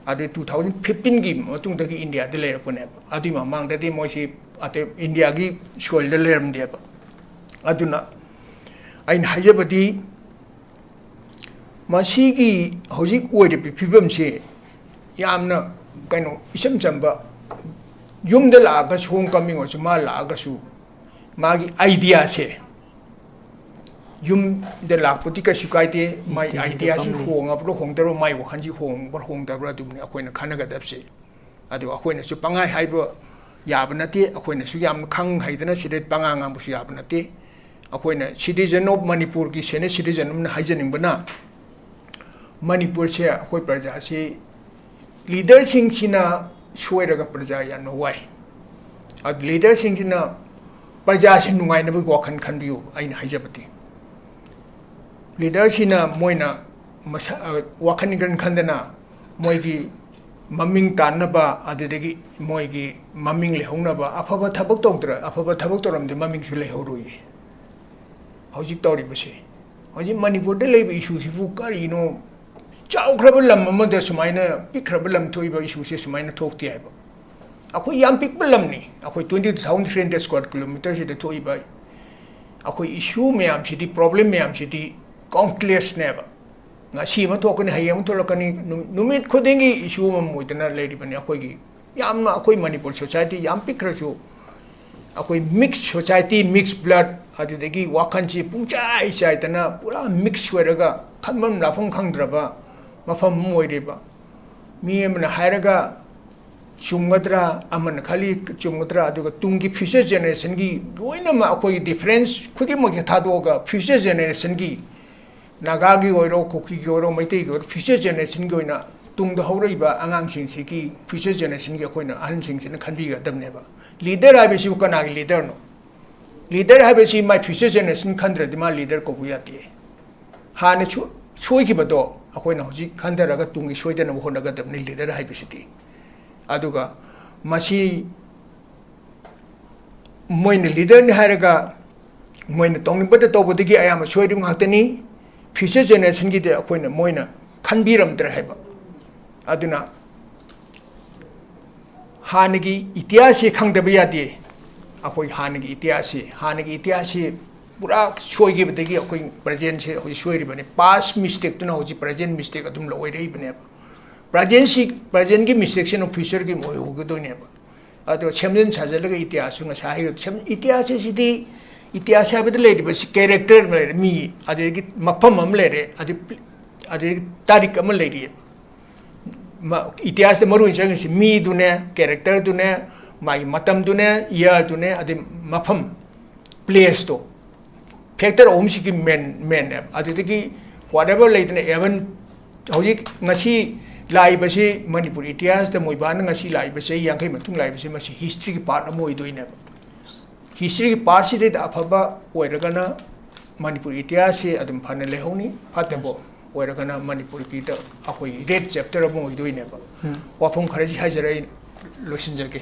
ꯑꯗꯨ two thousand fifteenꯒꯤ ꯃꯇꯨꯡꯗꯒꯤ Indiaꯗ ꯂꯩꯔꯛꯄꯅꯦꯕ꯫ ꯑꯗꯨꯏ ꯃꯃꯥꯡꯗꯗꯤ ꯃꯣꯏꯁꯤ ꯑꯇꯩ Indiaꯒꯤ soilꯗ ꯂꯩꯔꯝꯗꯦꯕ꯫ ꯑꯗꯨꯅ ꯑꯩꯅ ꯍꯥꯏꯖꯕꯗꯤ, ꯃꯁꯤꯒꯤ ꯍꯧꯖꯤꯛ ꯑꯣꯏꯔꯤꯕ ꯐꯤꯕꯝꯁꯤ ꯌꯥꯝꯅ, ꯀꯩꯅꯣ, ꯏꯆꯝ ꯆꯝꯕ, ꯌꯨꯝꯗ ꯂꯥꯛꯑꯒꯁꯨ, home coming ꯑꯣꯏꯔꯁꯨ, ꯃꯥ ꯂꯥꯛꯑꯒꯁꯨ ꯃꯥꯒꯤ ideaꯁꯦ, ꯌꯨꯝꯗ ꯂꯥꯛꯄꯗꯤ ꯀꯩꯁꯨ ꯀꯥꯏꯗꯦ, ꯃꯥꯏ ideaꯁꯤ ꯍꯣꯡꯉꯕ꯭ꯔꯥ ꯍꯣꯡꯗꯕ꯭ꯔꯥ, ꯃꯥꯏ ꯋꯥꯈꯜꯁꯤ ꯍꯣꯡꯕ꯭ꯔꯥ ꯍꯣꯡꯗꯕ꯭ꯔꯥ, ꯑꯗꯨꯕꯨꯅꯤ ꯑꯩꯈꯣꯏꯅ ꯈꯟꯅꯒꯗꯕꯁꯦ꯫ ꯑꯗꯨ ꯑꯩꯈꯣꯏꯅꯁꯨ ꯄꯪꯍꯥꯏ ꯍꯥꯏꯕ ꯌꯥꯕ ꯅꯠꯇꯦ, ꯑꯩꯈꯣꯏꯅꯁꯨ ꯌꯥꯝ ꯈꯪ ꯍꯩꯗꯅ ꯁꯤꯗ ꯄꯉꯥꯡ ꯉꯥꯡꯕꯁꯨ ꯌꯥꯕ ꯅꯠꯇꯦ꯫ ꯑꯩꯈꯣꯏꯅ citizen of ꯃꯅꯤꯄꯨꯔꯒꯤ senior citizen ꯑꯃꯅ ꯍꯥꯏꯖꯅꯤꯡꯕꯅ, ꯃꯅꯤꯄꯨꯔꯁꯦ ꯑꯩꯈꯣꯏ ꯄ꯭ꯔꯖꯥꯁꯤ leaderꯁꯤꯡꯁꯤꯅ ꯁꯣꯏꯔꯒ ꯄ꯭ꯔꯖꯥ ꯌꯥꯝꯅ ꯋꯥꯏ꯫ ꯑꯗꯨ leaderꯁꯤꯡꯁꯤꯅ ꯄ꯭ꯔꯖꯥꯁꯤ ꯅꯨꯡꯉꯥꯏꯅꯕꯒꯤ ꯋꯥꯈꯜ ꯈꯟꯕꯤꯌꯨ, ꯑꯩꯅ ꯍꯥꯏꯖꯕꯗꯤ꯫ Leaderꯁꯤꯅ ꯃꯣꯏꯅ ꯃꯁꯥ, ꯑ, ꯋꯥꯈꯜ ꯏꯈꯟ ꯈꯟꯗꯅ ꯃꯣꯏꯒꯤ ꯃꯃꯤꯡ ꯇꯥꯟꯅꯕ, ꯑꯗꯨꯗꯒꯤ ꯃꯣꯏꯒꯤ ꯃꯃꯤꯡ ꯂꯩꯍꯧꯅꯕ ꯑꯐꯕ ꯊꯕꯛ ꯇꯧꯗ꯭ꯔ-, ꯑꯐꯕ ꯊꯕꯛ ꯇꯧꯔꯝꯗꯤ ꯃꯃꯤꯡꯁꯨ ꯂꯩꯍꯧꯔꯣꯏꯌꯦ꯫ ꯍꯧꯖꯤꯛ ꯇꯧꯔꯤꯕꯁꯦ, ꯍꯧꯖꯤꯛ ꯃꯅꯤꯄꯨꯔꯗ ꯂꯩꯕ issueꯁꯤꯕꯨ ꯀꯔꯤꯅꯣ? ꯆꯥꯎꯈ꯭ꯔꯕ ꯂꯝ ꯑꯃꯗ ꯁꯨꯃꯥꯏꯅ ꯄꯤꯛꯈ꯭ꯔꯕ ꯂꯝ ꯊꯣꯛꯏꯕ issueꯁꯦ ꯁꯨꯃꯥꯏꯅ ꯊꯣꯛꯇꯦ ꯍꯥꯏꯕ꯫ ꯑꯩꯈꯣꯏ ꯌꯥꯝ ꯄꯤꯛꯄ ꯂꯝꯅꯤ, ꯑꯩꯈꯣꯏ twenty two thousand three hundred square kilometreꯁꯤꯗ ꯊꯣꯛꯏꯕ ꯑꯩꯈꯣꯏ issue ꯃꯌꯥꯝꯁꯤꯗꯤ, problem ꯃꯌꯥꯝꯁꯤꯗꯤ countlessꯅꯦꯕ꯫ ꯉꯁꯤ ꯑꯃ ꯊꯣꯛꯀꯅꯤ, ꯍꯌꯦꯡ ꯑꯃ ꯊꯣꯛꯂꯛꯀꯅꯤ, ꯅꯨ-, ꯅꯨꯃꯤꯠ ꯈꯨꯗꯤꯡꯒꯤ issue ꯑꯃꯃꯝ ꯑꯣꯏꯗꯅ ꯂꯩꯔꯤꯕꯅꯤ꯫ ꯑꯩꯈꯣꯏꯒꯤ ꯌꯥꯝꯅ, ꯑꯩꯈꯣꯏ ꯃꯅꯤꯄꯨꯔ society ꯌꯥꯝ ꯄꯤꯛꯈ꯭ꯔꯁꯨ, ꯑꯩꯈꯣꯏ mix society, mix blood, ꯑꯗꯨꯗꯒꯤ ꯋꯥꯈꯜꯁꯤ ꯄꯨꯡꯆꯥꯏ ꯆꯥꯏꯗꯅ ꯄꯨꯔꯥ mix ꯑꯣꯏꯔꯒ ꯈꯟꯐꯝ ꯂꯥꯛꯐꯝ ꯈꯪꯗ꯭ꯔꯕ ꯃꯐꯝ ꯑꯃ ꯑꯣꯏꯔꯤꯕ꯫ ꯃꯤ ꯑꯃꯅ ꯍꯥꯏꯔꯒ ꯆꯨꯝꯒꯗ꯭ꯔꯥ, ꯑꯃꯅ ꯈꯜꯂꯤ ꯆꯨꯝꯒꯗ꯭ꯔꯥ, ꯑꯗꯨꯒ ꯇꯨꯡꯒꯤ future generationꯒꯤ ꯂꯣꯏꯅꯃꯛ ꯑꯩꯈꯣꯏꯒꯤ difference ꯈꯨꯗꯤꯡꯃꯛꯁꯦ ꯊꯥꯗꯣꯛꯑꯒ future generationꯒꯤ, ꯅꯥꯒꯥꯒꯤ ꯑꯣꯏꯔꯣ, ꯀꯨꯀꯤꯒꯤ ꯑꯣꯏꯔꯣ, ꯃꯩꯇꯩꯒꯤ ꯑꯣꯏꯔꯣ, future generationꯒꯤ ꯑꯣꯏꯅ, ꯇꯨꯡꯗ ꯍꯧꯔꯛꯏꯕ ꯑꯉꯥꯡꯁꯤꯡꯁꯤꯒꯤ, future generationꯒꯤ ꯑꯩꯈꯣꯏꯅ, ꯑꯍꯟꯁꯤꯡꯁꯤꯅ ꯈꯟꯕꯤꯒꯗꯕꯅꯦꯕ꯫ Leader ꯍꯥꯏꯕꯁꯤꯕꯨ ꯀꯅꯥꯒꯤ leaderꯅꯣ? Leader ꯍꯥꯏꯕꯁꯤ ꯃꯥꯏ future generation ꯈꯟꯗ꯭ꯔꯗꯤ ꯃꯥ leader ꯀꯧꯕ ꯌꯥꯗꯦ꯫ ꯍꯥꯟꯅ ꯁꯣ-, ꯁꯣꯏꯈꯤꯕꯗꯣ ꯑꯩꯈꯣꯏꯅ ꯍꯧꯖꯤꯛ ꯈꯟꯊꯔꯒ ꯇꯨꯡꯒꯤ ꯁꯣꯏꯗꯅꯕ ꯍꯣꯠꯅꯒꯗꯕꯅꯤ leader ꯍꯥꯏꯕꯁꯤꯗꯤ꯫ ꯑꯗꯨꯒ ꯃꯁꯤ ꯃꯣꯏꯅ leaderꯅꯤ ꯍꯥꯏꯔꯒ ꯃꯣꯏꯅ ꯇꯧꯅꯤꯡꯕꯗ ꯇꯧꯕꯗꯒꯤ ꯑꯌꯥꯝꯕ ꯁꯣꯏꯔꯤꯕ ꯉꯥꯛꯇꯅꯤ꯫ Future generationꯒꯤꯗꯤ ꯑꯩꯈꯣꯏꯅ, ꯃꯣꯏꯅ ꯈꯟꯕꯤꯔꯝꯗ꯭ꯔꯦ ꯍꯥꯏꯕ꯫ ꯑꯗꯨꯅ ꯍꯥꯟꯅꯒꯤ ꯏꯇꯤꯍꯥꯁꯁꯤ ꯈꯪꯗꯕ ꯌꯥꯗꯦ꯫ ꯑꯩꯈꯣꯏ ꯍꯥꯟꯅꯒꯤ ꯏꯇꯤꯍꯥꯁꯁꯤ, ꯍꯥꯟꯅꯒꯤ ꯏꯇꯤꯍꯥꯁꯁꯤ ꯄꯨꯔꯥ ꯁꯣꯏꯈꯤꯕꯗꯒꯤ ꯑꯩꯈꯣꯏ presentꯁꯦ ꯍꯧꯖꯤꯛ ꯁꯣꯏꯔꯤꯕꯅꯤ꯫ Past mistakeꯇꯨꯅ ꯍꯧꯖꯤꯛ present mistake ꯑꯗꯨꯝ ꯑꯣꯏꯔꯛꯏꯕꯅꯦꯕ꯫ Presentꯁꯤ, presentꯒꯤ mistakeꯁꯤꯅ futureꯒꯤ ꯑꯃ ꯑꯣꯏꯍꯧꯒꯗꯣꯏꯅꯦꯕ꯫ ꯑꯗꯣ ꯁꯦꯝꯖꯤꯟ ꯁꯥꯖꯤꯜꯂꯒ ꯏꯇꯤꯍꯥꯁꯁꯨ ꯉꯁꯥꯏ ꯍꯥꯏꯈꯤꯕ ꯁꯦꯝ-, ꯏꯇꯤꯍꯥꯁ ꯑꯁꯤꯗꯤ, ꯏꯇꯤꯍꯥꯁ ꯍꯥꯏꯕꯗ ꯂꯩꯔꯤꯕꯁꯤ character ꯑꯃ ꯂꯩꯔꯦ, ꯃꯤ, ꯑꯗꯒꯤ ꯃꯐꯝ ꯑꯃ ꯂꯩꯔꯦ, ꯑꯗꯩ, ꯑꯗꯒꯤ ꯇꯥꯔꯤꯛ ꯑꯃ ꯂꯩꯔꯤꯑꯕ꯫ ꯃ-, ꯏꯇꯤꯍꯥꯁꯇ ꯃꯔꯨ ꯑꯣꯏꯅ ꯆꯪꯉꯤꯁꯤ ꯃꯤꯗꯨꯅꯦ, characterꯗꯨꯅꯦ, ꯃꯥꯒꯤ ꯃꯇꯝꯗꯨꯅꯦ, yearꯗꯨꯅꯦ, ꯑꯗꯩ ꯃꯐꯝ, placeꯇꯣ, factor ꯑꯍꯨꯝꯁꯤꯒꯤ main, mainꯅꯦꯕ꯫ ꯑꯗꯨꯗꯒꯤ whatever ꯂꯩꯗꯅ, even ꯍꯧꯖꯤꯛ ꯉꯁꯤ ꯂꯥꯛꯏꯕꯁꯤ ꯃꯅꯤꯄꯨꯔ ꯏꯇꯤꯍꯥꯁꯇ ꯃꯣꯏꯕꯥꯅ ꯉꯁꯤ ꯂꯥꯛꯏꯕ ꯆꯍꯤ ꯌꯥꯡꯈꯩ ꯃꯇꯨꯡ ꯂꯥꯛꯏꯕꯁꯤ, ꯃꯁꯤ historyꯒꯤ part ꯑꯃ ꯑꯣꯏꯗꯣꯏꯅꯦꯕ꯫ Historyꯒꯤ partꯁꯤꯗꯩꯗ ꯑꯐꯕ ꯑꯣꯏꯔꯒꯅ ꯃꯅꯤꯄꯨꯔ ꯏꯇꯤꯍꯥꯁꯁꯤ ꯑꯗꯨꯝ ꯐꯅ ꯂꯩꯍꯧꯅꯤ, ꯐꯠꯇꯕ ꯑꯣꯏꯔꯒꯅ ꯃꯅꯤꯄꯨꯔꯒꯤꯗ ꯑꯩꯈꯣꯏ red chapter ꯑꯃ ꯑꯣꯏꯗꯣꯏꯅꯦꯕ꯫ ꯎꯝ꯫ ꯋꯥꯐꯝ ꯈꯔꯁꯤ ꯍꯥꯏꯖꯔ ꯑꯩ ꯂꯣꯏꯁꯤꯟꯖꯒꯦ꯫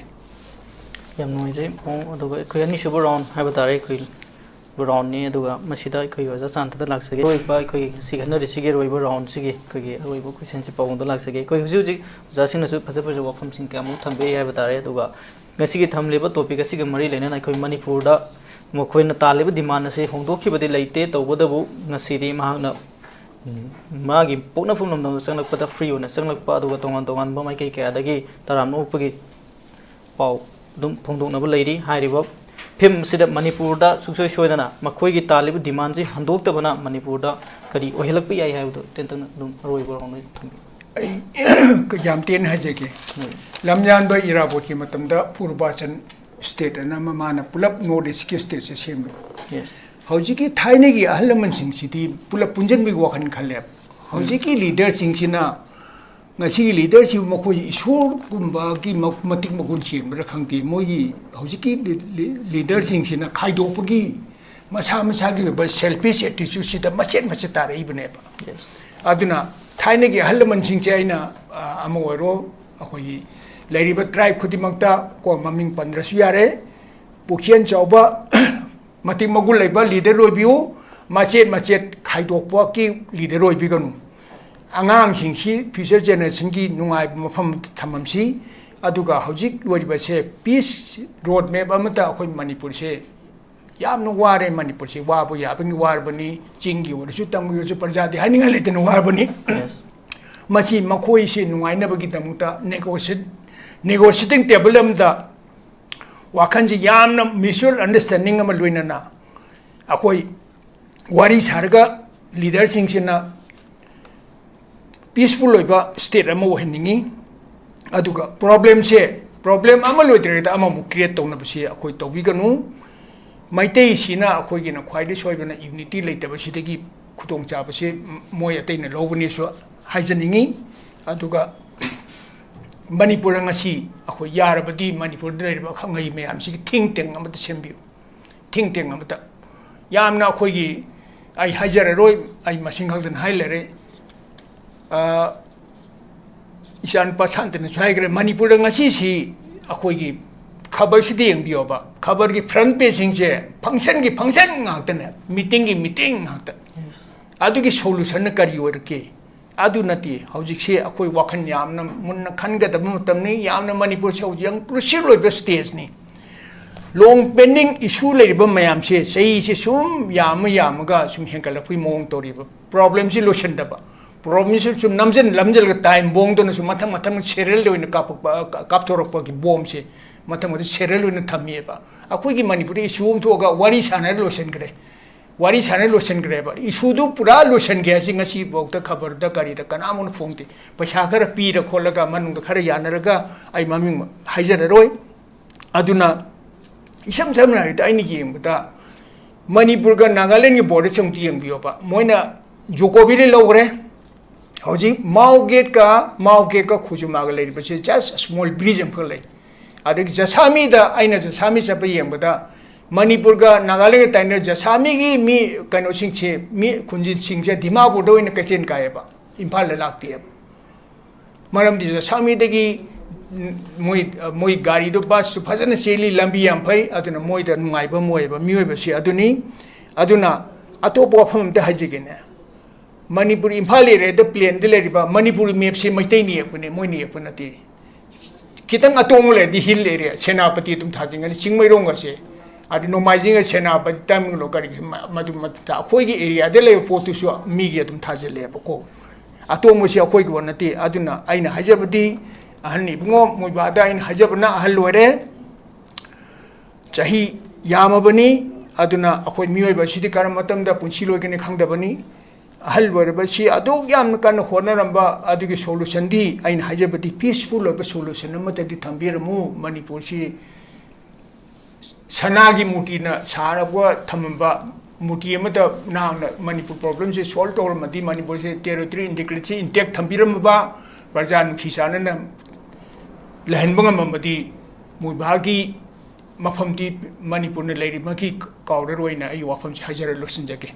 ꯌꯥꯝ ꯅꯨꯡꯉꯥꯏꯖꯩ ꯄꯥꯕꯨꯡ꯫ ꯑꯗꯨꯒ ꯑꯩꯈꯣꯏ ꯑꯅꯤꯁꯨꯕ round ꯍꯥꯏꯕ ꯇꯥꯔꯦ, ꯑꯩꯈꯣꯏ roundꯅꯤ꯫ ꯑꯗꯨꯒ ꯃꯁꯤꯗ ꯑꯩꯈꯣꯏꯒꯤ ꯑꯣꯖꯥ ꯆꯥꯟꯇꯗ ꯂꯥꯛꯆꯒꯦ꯫ ꯑꯔꯣꯏꯕ ꯑꯩꯈꯣꯏꯒꯤ ꯉꯁꯤ ꯈꯟꯅꯔꯤꯁꯤꯒꯤ ꯑꯔꯣꯏꯕ roundꯁꯤꯒꯤ ꯑꯩꯈꯣꯏꯒꯤ ꯑꯔꯣꯏꯕ questionꯁꯤ ꯄꯥꯕꯨꯡꯗ ꯂꯥꯛꯆꯒꯦ꯫ ꯑꯩꯈꯣꯏ ꯍꯧꯖꯤꯛ ꯍꯧꯖꯤꯛ ꯑꯣꯖꯥꯁꯤꯡꯅꯁꯨ ꯐꯖ ꯐꯖꯕ ꯋꯥꯐꯝꯁꯤꯡ ꯀꯌꯥꯃꯨꯛ ꯊꯝꯕꯤꯔꯤ ꯍꯥꯏꯕ ꯇꯥꯔꯦ꯫ ꯑꯗꯨꯒ ꯉꯁꯤꯒꯤ ꯊꯝꯂꯤꯕ topic ꯑꯁꯤꯒ ꯃꯔꯤ ꯂꯩꯅꯅ ꯑꯩꯈꯣꯏ ꯃꯅꯤꯄꯨꯔꯗ ꯃꯈꯣꯏꯅ ꯇꯥꯜꯂꯤꯕ demand ꯑꯁꯤ ꯍꯣꯡꯗꯣꯛꯈꯤꯕꯗꯤ ꯂꯩꯇꯦ, ꯇꯧꯕꯇꯕꯨ ꯉꯁꯤꯗꯤ ꯃꯍꯥꯛꯅ ꯎꯝ, ꯃꯥꯒꯤ ꯄꯣꯛꯅꯐꯝ ꯂꯝꯗꯝꯗ ꯆꯪꯂꯛꯄꯗ ꯐ꯭ꯔꯤ ꯑꯣꯏꯅ ꯆꯪꯂꯛꯄ, ꯑꯗꯨꯒ ꯇꯣꯉꯥꯟ ꯇꯣꯉꯥꯟꯕ ꯃꯥꯏꯀꯩ ꯀꯌꯥꯗꯒꯤ ꯇꯔꯥꯝꯅ ꯑꯣꯛꯄꯒꯤ ꯄꯥꯎ ꯑꯗꯨꯝ ꯐꯣꯡꯗꯣꯛꯅꯕ ꯂꯩꯔꯤ꯫ ꯍꯥꯏꯔꯤꯕ ꯐꯤꯝꯁꯤꯗ ꯃꯅꯤꯄꯨꯔꯗ ꯁꯨꯡꯁꯣꯏ ꯁꯣꯏꯗꯅ ꯃꯈꯣꯏꯒꯤ ꯇꯥꯜꯂꯤꯕ ꯗꯤꯃꯥꯟꯁꯤ ꯍꯟꯗꯣꯛꯇꯕꯅ ꯃꯅꯤꯄꯨꯔꯗ ꯀꯔꯤ ꯑꯣꯏꯍꯜꯂꯛꯄ ꯌꯥꯏ ꯍꯥꯏꯕꯗꯨ ꯇꯦꯟꯇꯛꯅ ꯑꯗꯨꯝ ꯑꯔꯣꯏꯕ ꯔꯥꯎꯟꯗ ꯊꯝꯕꯤꯌꯨ꯫ ꯑꯩ ꯌꯥꯝ ꯇꯦꯟꯅ ꯍꯥꯏꯖꯒꯦ꯫ ꯎꯝ. ꯂꯝꯌꯥꯟꯕ ꯏꯔꯥꯕꯣꯠꯀꯤ ꯃꯇꯝꯗ ꯄꯨꯔꯕꯥꯆꯟ ꯁ꯭ꯇꯦꯠ ꯑꯅ ꯑꯃ ꯃꯥꯅ ꯄꯨꯂꯞ ꯅꯣꯔꯠ ꯏꯁꯀꯤ ꯁ꯭ꯇꯦꯠꯁꯦ ꯁꯦꯝꯃꯦ꯫ Yes. ꯍꯧꯖꯤꯛꯀꯤ ꯊꯥꯏꯅꯒꯤ ꯑꯍꯜ ꯂꯃꯟꯁꯤꯡꯁꯤꯗꯤ ꯄꯨꯂꯞ ꯄꯨꯟꯁꯤꯟꯕꯒꯤ ꯋꯥꯈꯜ ꯈꯜꯂꯦꯕ꯫ ꯍꯧꯖꯤꯛꯀꯤ ꯂꯤꯗꯔꯁꯤꯡꯁꯤꯅ, ꯉꯁꯤꯒꯤ ꯂꯤꯗꯔꯁꯤꯕꯨ ꯃꯈꯣꯏ ꯏꯁꯣꯔꯒꯨꯝꯕꯒꯤ ꯃ- ꯃꯇꯤꯛ ꯃꯒꯨꯟ ꯆꯦꯟꯕ꯭ꯔꯥ ꯈꯪꯗꯦ, ꯃꯣꯏꯒꯤ ꯍꯧꯖꯤꯛꯀꯤ ꯂꯤ- ꯂꯤ- ꯂꯤꯗꯔꯁꯤꯡꯁꯤꯅ ꯈꯥꯏꯗꯣꯛꯄꯒꯤ ꯃꯁꯥ ꯃꯁꯥꯒꯤ ꯑꯣꯏꯕ ꯁꯦꯜꯐꯤꯁ ꯑꯦꯇꯤꯆꯨꯠꯁꯤꯗ ꯃꯆꯦꯠ ꯃꯆꯦꯠ ꯇꯥꯔꯛꯏꯕꯅꯦꯕ꯫ Yes. ꯑꯗꯨꯅ ꯊꯥꯏꯅꯒꯤ ꯑꯍꯜ ꯂꯃꯟꯁꯤꯡꯁꯦ ꯑꯩꯅ, ꯑ, ꯑꯃ ꯑꯣꯏꯔꯣ, ꯑꯩꯈꯣꯏꯒꯤ ꯂꯩꯔꯤꯕ ꯇ꯭ꯔꯥꯏꯕ ꯈꯨꯗꯤꯡꯃꯛꯇ ꯀꯣ ꯃꯃꯤꯡ ꯄꯟꯗ꯭ꯔꯁꯨ ꯌꯥꯔꯦ, ꯄꯨꯛꯆꯦꯜ ꯆꯥꯎꯕ, ꯃꯇꯤꯛ ꯃꯒꯨꯟ ꯂꯩꯕ ꯂꯤꯗꯔ ꯑꯣꯏꯕꯤꯌꯨ, ꯃꯆꯦꯠ ꯃꯆꯦꯠ ꯈꯥꯏꯗꯣꯛꯄꯒꯤ ꯂꯤꯗꯔ ꯑꯣꯏꯕꯤꯒꯅꯨ꯫ ꯑꯉꯥꯡꯁꯤꯡꯁꯤ ꯐ꯭ꯌꯨꯆꯔ ꯖꯦꯅꯦꯔꯦꯁꯟꯒꯤ ꯅꯨꯡꯉꯥꯏꯕ ꯃꯐꯝ ꯊꯝꯃꯝꯁꯤ꯫ ꯑꯗꯨꯒ ꯍꯧꯖꯤꯛ ꯂꯣꯏꯔꯤꯕꯁꯦ ꯄꯤꯁ ꯔꯣꯗ ꯃꯦꯞ ꯑꯃꯠꯇ ꯑꯩꯈꯣꯏ ꯃꯅꯤꯄꯨꯔꯁꯦ ꯌꯥꯝꯅ ꯋꯥꯔꯦ꯫ ꯃꯅꯤꯄꯨꯔꯁꯦ ꯋꯥꯕ ꯌꯥꯕꯒꯤ ꯋꯥꯔꯕꯅꯤ, ꯆꯤꯡꯒꯤ ꯑꯣꯏꯔꯁꯨ ꯇꯝꯒꯤ ꯑꯣꯏꯔꯁꯨ ꯄ꯭ꯔꯖꯥꯗꯤ ꯍꯥꯏꯅꯤꯡꯉꯥꯏ ꯂꯩꯇꯅ ꯋꯥꯔꯕꯅꯤ꯫ Yes. ꯃꯁꯤ ꯃꯈꯣꯏꯁꯦ ꯅꯨꯡꯉꯥꯏꯅꯕꯒꯤꯗꯃꯛꯇ ꯅꯦꯒꯣꯁꯤꯌꯦꯠ ꯅꯦꯒꯣꯁꯤꯌꯦꯇꯤꯡ ꯇꯦꯕꯜ ꯑꯃꯗ ꯋꯥꯈꯜꯁꯤ ꯌꯥꯝꯅ ꯃ꯭ꯌꯨꯆꯨꯋꯦꯜ ꯑꯟꯗꯔꯁ꯭ꯇꯦꯟꯗꯤꯡ ꯑꯃ ꯂꯣꯏꯅꯅ ꯑꯩꯈꯣꯏ ꯋꯥꯔꯤ ꯁꯥꯔꯒ ꯂꯤꯗꯔꯁꯤꯡꯁꯤꯅ ꯄꯤꯁꯐꯨꯜ ꯑꯣꯏꯕ ꯁ꯭ꯇꯦꯠ ꯑꯃ ꯑꯣꯏꯍꯟꯅꯤꯡꯉꯤ꯫ ꯑꯗꯨꯒ ꯄ꯭ꯔꯣꯕ꯭ꯂꯦꯝꯁꯦ, ꯄ꯭ꯔꯣꯕ꯭ꯂꯦꯝ ꯑꯃ ꯂꯣꯏꯗ꯭ꯔꯤꯉꯩꯗ ꯑꯃꯃꯨꯛ ꯀ꯭ꯔꯤꯌꯦꯠ ꯇꯧꯅꯕꯁꯤ ꯑꯩꯈꯣꯏ ꯇꯧꯕꯤꯒꯅꯨ꯫ ꯃꯩꯇꯩꯁꯤꯅ ꯑꯩꯈꯣꯏꯒꯤꯅ ꯈ꯭ꯋꯥꯏꯗꯒꯤ ꯁꯣꯏꯕꯅ ꯌꯨꯅꯤꯇꯤ ꯂꯩꯇꯕꯁꯤꯗꯒꯤ ꯈꯨꯗꯣꯡꯆꯥꯕꯁꯤ ꯃꯣꯏ ꯑꯇꯩꯅ ꯂꯧꯕꯅꯦꯁꯨ ꯍꯥꯏꯖꯅꯤꯡꯉꯤ꯫ ꯑꯗꯨꯒ ꯃꯅꯤꯄꯨꯔꯗ ꯉꯁꯤ ꯑꯩꯈꯣꯏ ꯌꯥꯔꯕꯗꯤ ꯃꯅꯤꯄꯨꯔꯗ ꯂꯩꯔꯤꯕ ꯑꯈꯪ ꯑꯍꯩ ꯃꯌꯥꯝꯁꯤꯒꯤ ꯊꯤꯡ ꯇꯦꯡ ꯑꯃꯇ ꯁꯦꯝꯕꯤꯌꯨ꯫ ꯊꯤꯡ ꯇꯦꯡ ꯑꯃꯇ꯫ ꯌꯥꯝꯅ ꯑꯩꯈꯣꯏꯒꯤ, ꯑꯩ ꯍꯥꯏꯖꯔꯔꯣꯏ, ꯑꯩ ꯃꯁꯤꯡ ꯈꯛꯇꯅ ꯍꯥꯏ ꯂꯩꯔꯦ꯫ ꯑ, ꯏꯆꯥꯅꯨꯄꯥ ꯁꯥꯟꯇꯅꯁꯨ ꯍꯥꯏꯈ꯭ꯔꯦ, ꯃꯅꯤꯄꯨꯔꯗ ꯉꯁꯤꯁꯤ ꯑꯩꯈꯣꯏꯒꯤ ꯈꯕꯔꯁꯤꯗ ꯌꯦꯡꯕꯤꯌꯣꯕ, ꯈꯕꯔꯒꯤ ꯐ꯭ꯔꯟ ꯄꯦꯖꯁꯤꯡꯁꯦ ꯐꯪꯁꯟꯒꯤ ꯐꯪꯁꯟ ꯉꯥꯛꯇꯅꯦ, ꯃꯤꯇꯤꯡꯒꯤ ꯃꯤꯇꯤꯡ ꯉꯥꯛꯇ꯫ ꯑꯗꯨꯒꯤ ꯁꯣꯂꯨꯁꯟꯅ ꯀꯔꯤ ꯑꯣꯏꯔꯛꯀꯦ? ꯑꯗꯨ ꯅꯠꯇꯦ꯫ ꯍꯧꯖꯤꯛꯁꯤ ꯑꯩꯈꯣꯏ ꯋꯥꯈꯜ ꯌꯥꯝꯅ ꯃꯨꯟꯅ ꯈꯟꯒꯗꯕ ꯃꯇꯝꯅꯤ꯫ ꯌꯥꯝꯅ ꯃꯅꯤꯄꯨꯔꯁꯦ ꯍꯧꯖꯤꯛ ꯌꯥꯝ ꯀ꯭ꯔꯨꯁꯤꯌꯦꯜ ꯑꯣꯏꯕ ꯁ꯭ꯇꯦꯖꯅꯤ꯫ Long pending issue ꯂꯩꯔꯤꯕ ꯃꯌꯥꯝꯁꯦ ꯆꯍꯤꯁꯦ ꯁꯨꯝ ꯌꯥꯝꯃ ꯌꯥꯝꯃꯒ ꯁꯨꯝ ꯍꯦꯟꯒꯠꯂꯛꯄꯒꯤ ꯃꯑꯣꯡ ꯇꯧꯔꯤꯕ꯫ Problemꯁꯤ ꯂꯣꯏꯁꯤꯟꯗꯕ, problemꯁꯤ ꯁꯨꯝ ꯅꯝꯖꯤꯟ ꯅꯝꯖꯤꯜꯂꯒ time bombꯗꯧꯅ ꯁꯨꯝ ꯃꯊꯪ ꯃꯊꯪ serial ꯑꯣꯏꯅ ꯀꯥꯞꯄꯛꯄ, ꯀꯥꯞꯊꯣꯔꯛꯄꯒꯤ bombꯁꯦ ꯃꯊꯪ ꯃꯊꯪ serial ꯑꯣꯏꯅ ꯊꯝꯃꯤꯑꯕ꯫ ꯑꯩꯈꯣꯏꯒꯤ ꯃꯅꯤꯄꯨꯔꯗ issue ꯑꯃ ꯊꯣꯛꯑꯒ ꯋꯥꯔꯤ ꯁꯥꯟꯅꯔ ꯂꯣꯏꯁꯤꯟꯈ꯭ꯔꯦ꯫ ꯋꯥꯔꯤ ꯁꯥꯟꯅ ꯂꯣꯏꯁꯤꯟꯈ꯭ꯔꯦꯕ꯫ Issueꯗꯨ ꯄꯨꯔꯥ ꯂꯣꯏꯁꯤꯟꯒꯦ ꯍꯥꯏꯁꯤ ꯉꯁꯤꯐꯥꯎꯗ ꯈꯕꯔꯗ ꯀꯔꯤꯗ ꯀꯅꯥꯃꯅ ꯐꯣꯡꯗꯦ꯫ ꯄꯩꯁꯥ ꯈꯔ ꯄꯤꯔ ꯈꯣꯠꯂꯒ ꯃꯅꯨꯡꯗ ꯈꯔ ꯌꯥꯅꯔꯒ ꯑꯩ ꯃꯃꯤꯡ ꯍꯥꯏꯖꯔꯔꯣꯏ꯫ ꯑꯗꯨꯅ ꯏꯁꯝ ꯁꯝꯅ ꯍꯥꯏꯔꯕꯗ ꯑꯩꯅ ꯌꯦꯡꯕꯗ ꯃꯅꯤꯄꯨꯔꯒ ꯅꯥꯒꯥꯂꯦꯟꯒꯤ borderꯁꯦ ꯑꯃꯨꯛꯇ ꯌꯦꯡꯕꯤꯌꯣꯕ꯫ ꯃꯣꯏꯅ ꯖꯨꯀꯣ ꯚꯦꯂꯤ ꯂꯧꯈ꯭ꯔꯦ꯫ ꯍꯧꯖꯤꯛ ꯃꯥꯎ ꯒꯦꯠꯀ, ꯃꯥꯎ ꯒꯦꯠꯀ ꯈꯨꯖꯨꯃꯥꯒ ꯂꯩꯔꯤꯕꯁꯦ just small bridge ꯑꯃꯈꯛ ꯂꯩ꯫ ꯑꯗꯒꯤ ꯖꯁꯥꯃꯤꯗ, ꯑꯩꯅ ꯖꯁꯥꯃꯤ ꯆꯠꯄ ꯌꯦꯡꯕꯗ ꯃꯅꯤꯄꯨꯔꯒ ꯅꯥꯒꯥꯂꯦꯟꯒ ꯇꯥꯏꯅ ꯖꯁꯥꯃꯤꯒꯤ ꯃꯤ ꯀꯩꯅꯣꯁꯤꯡꯁꯦ, ꯃꯤ ꯈꯨꯟꯖꯤꯟꯁꯤꯡꯁꯦ ꯗꯤꯃꯥꯄꯨꯔꯗ ꯑꯣꯏꯅ ꯀꯩꯊꯦꯜ ꯀꯥꯏꯌꯦꯕ, ꯏꯝꯐꯥꯜꯗ ꯂꯥꯛꯇꯦꯕ꯫ ꯃꯔꯝꯗꯤ ꯖꯁꯥꯃꯤꯗꯒꯤ, ꯎꯝ, ꯃꯣꯏ, ꯃꯣꯏ ꯒꯥꯔꯤꯗꯣ, busꯇꯨ ꯐꯖꯅ ꯆꯦꯜꯂꯤ, ꯂꯝꯕꯤ ꯌꯥꯝ ꯐꯩ, ꯑꯗꯨꯅ ꯃꯣꯏꯗ ꯅꯨꯡꯉꯥꯏꯕ ꯑꯃ ꯑꯣꯏꯌꯦꯕ ꯃꯤꯑꯣꯏꯕꯁꯤ꯫ ꯑꯗꯨꯅꯤ꯫ ꯑꯗꯨꯅ ꯑꯇꯣꯞꯄ ꯋꯥꯐꯝ ꯑꯝꯇ ꯍꯥꯏꯖꯒꯦꯅꯦ꯫ ꯃꯅꯤꯄꯨꯔ ꯏꯝꯐꯥꯜ areaꯗ plainꯗ ꯂꯩꯔꯤꯕ ꯃꯅꯤꯄꯨꯔꯒꯤ mapꯁꯦ ꯃꯩꯇꯩꯅ ꯌꯦꯛꯄꯅꯦ, ꯃꯣꯏꯅ ꯌꯦꯛꯄ ꯅꯠꯇꯦ꯫ ꯈꯤꯇꯪ ꯑꯇꯣꯡꯕ ꯂꯩꯔꯗꯤ hill area, ꯁꯦꯅꯥꯄꯇꯤ ꯑꯗꯨꯝ ꯊꯥꯖꯤꯟꯒꯅꯤ, ꯆꯤꯡꯃꯩꯔꯣꯡꯒꯁꯦ, ꯑꯗꯨ ꯅꯣꯡꯃꯥꯏꯖꯤꯡꯒ ꯁꯦꯅꯥꯄꯇꯤ, ꯇꯃꯦꯡꯂꯣꯡ ꯀꯔꯤ ꯃ-, ꯃꯗꯨ ꯃꯗꯨ ꯊꯥ-, ꯑꯩꯈꯣꯏꯒꯤ areaꯗ ꯂꯩꯕ ꯄꯣꯠꯇꯨꯁꯨ ꯃꯤꯒꯤ ꯑꯗꯨꯝ ꯊꯥꯖꯤꯜꯂꯦꯕꯀꯣ꯫ ꯑꯇꯣꯡꯕꯁꯤ ꯑꯩꯈꯣꯏꯒꯤ ꯄꯣꯠ ꯅꯠꯇꯦ꯫ ꯑꯗꯨꯅ ꯑꯩꯅ ꯍꯥꯏꯖꯕꯗꯤ, ꯑꯍꯟ ꯏꯕꯨꯡꯉꯣ ꯃꯣꯏꯕꯥꯗ ꯑꯩꯅ ꯍꯥꯏꯖꯕꯅ ꯑꯍꯜ ꯑꯣꯏꯔꯦ, ꯆꯍꯤ ꯌꯥꯝꯃꯕꯅꯤ꯫ ꯑꯗꯨꯅ ꯑꯩꯈꯣꯏ ꯃꯤꯑꯣꯏꯕ ꯑꯁꯤꯗꯤ ꯀꯔꯝꯕ ꯃꯇꯝꯗ ꯄꯨꯟꯁꯤ ꯂꯣꯏꯒꯅꯤ ꯈꯪꯗꯕꯅꯤ꯫ ꯑꯍꯜ ꯑꯣꯏꯔꯕꯁꯤ ꯑꯗꯨꯛ ꯌꯥꯝꯅ ꯀꯟꯅ ꯍꯣꯠꯅꯔꯝꯕ ꯑꯗꯨꯒꯤ solutionꯗꯤ ꯑꯩꯅ ꯍꯥꯏꯖꯕꯗꯤ peaceful ꯑꯣꯏꯕ solution ꯑꯃꯠꯇꯗꯤ ꯊꯝꯕꯤꯔꯝꯃꯨ꯫ ꯃꯅꯤꯄꯨꯔꯁꯤ ꯁꯅꯥꯒꯤ ꯃꯨꯔꯇꯤꯅ ꯁꯥꯔꯒ ꯊꯝꯃꯝꯕ ꯃꯨꯔꯇꯤ ꯑꯃꯠꯇ ꯅꯍꯥꯛꯅ ꯃꯅꯤꯄꯨꯔ problemꯁꯦ solve ꯇꯧꯔꯝꯃꯗꯤ, ꯃꯅꯤꯄꯨꯔꯁꯦ territorial integrityꯁꯦ intact ꯊꯝꯕꯤꯔꯝꯃꯕ, ꯄ꯭ꯔꯖꯥ ꯅꯨꯡꯁꯤ ꯆꯥꯟꯅꯅ ꯂꯩꯍꯟꯕ ꯉꯝꯃꯝꯃꯗꯤ, ꯃꯣꯏꯕꯥꯒꯤ ꯃꯐꯝꯗꯤ ꯃꯅꯤꯄꯨꯔꯅ ꯂꯩꯔꯤꯕꯃꯈꯩ ꯀꯥꯎꯔꯔꯣꯏꯅ ꯑꯩ ꯋꯥꯐꯝꯁꯦ ꯍꯥꯏꯖꯔ ꯂꯣꯏꯁꯤꯟꯖꯒꯦ꯫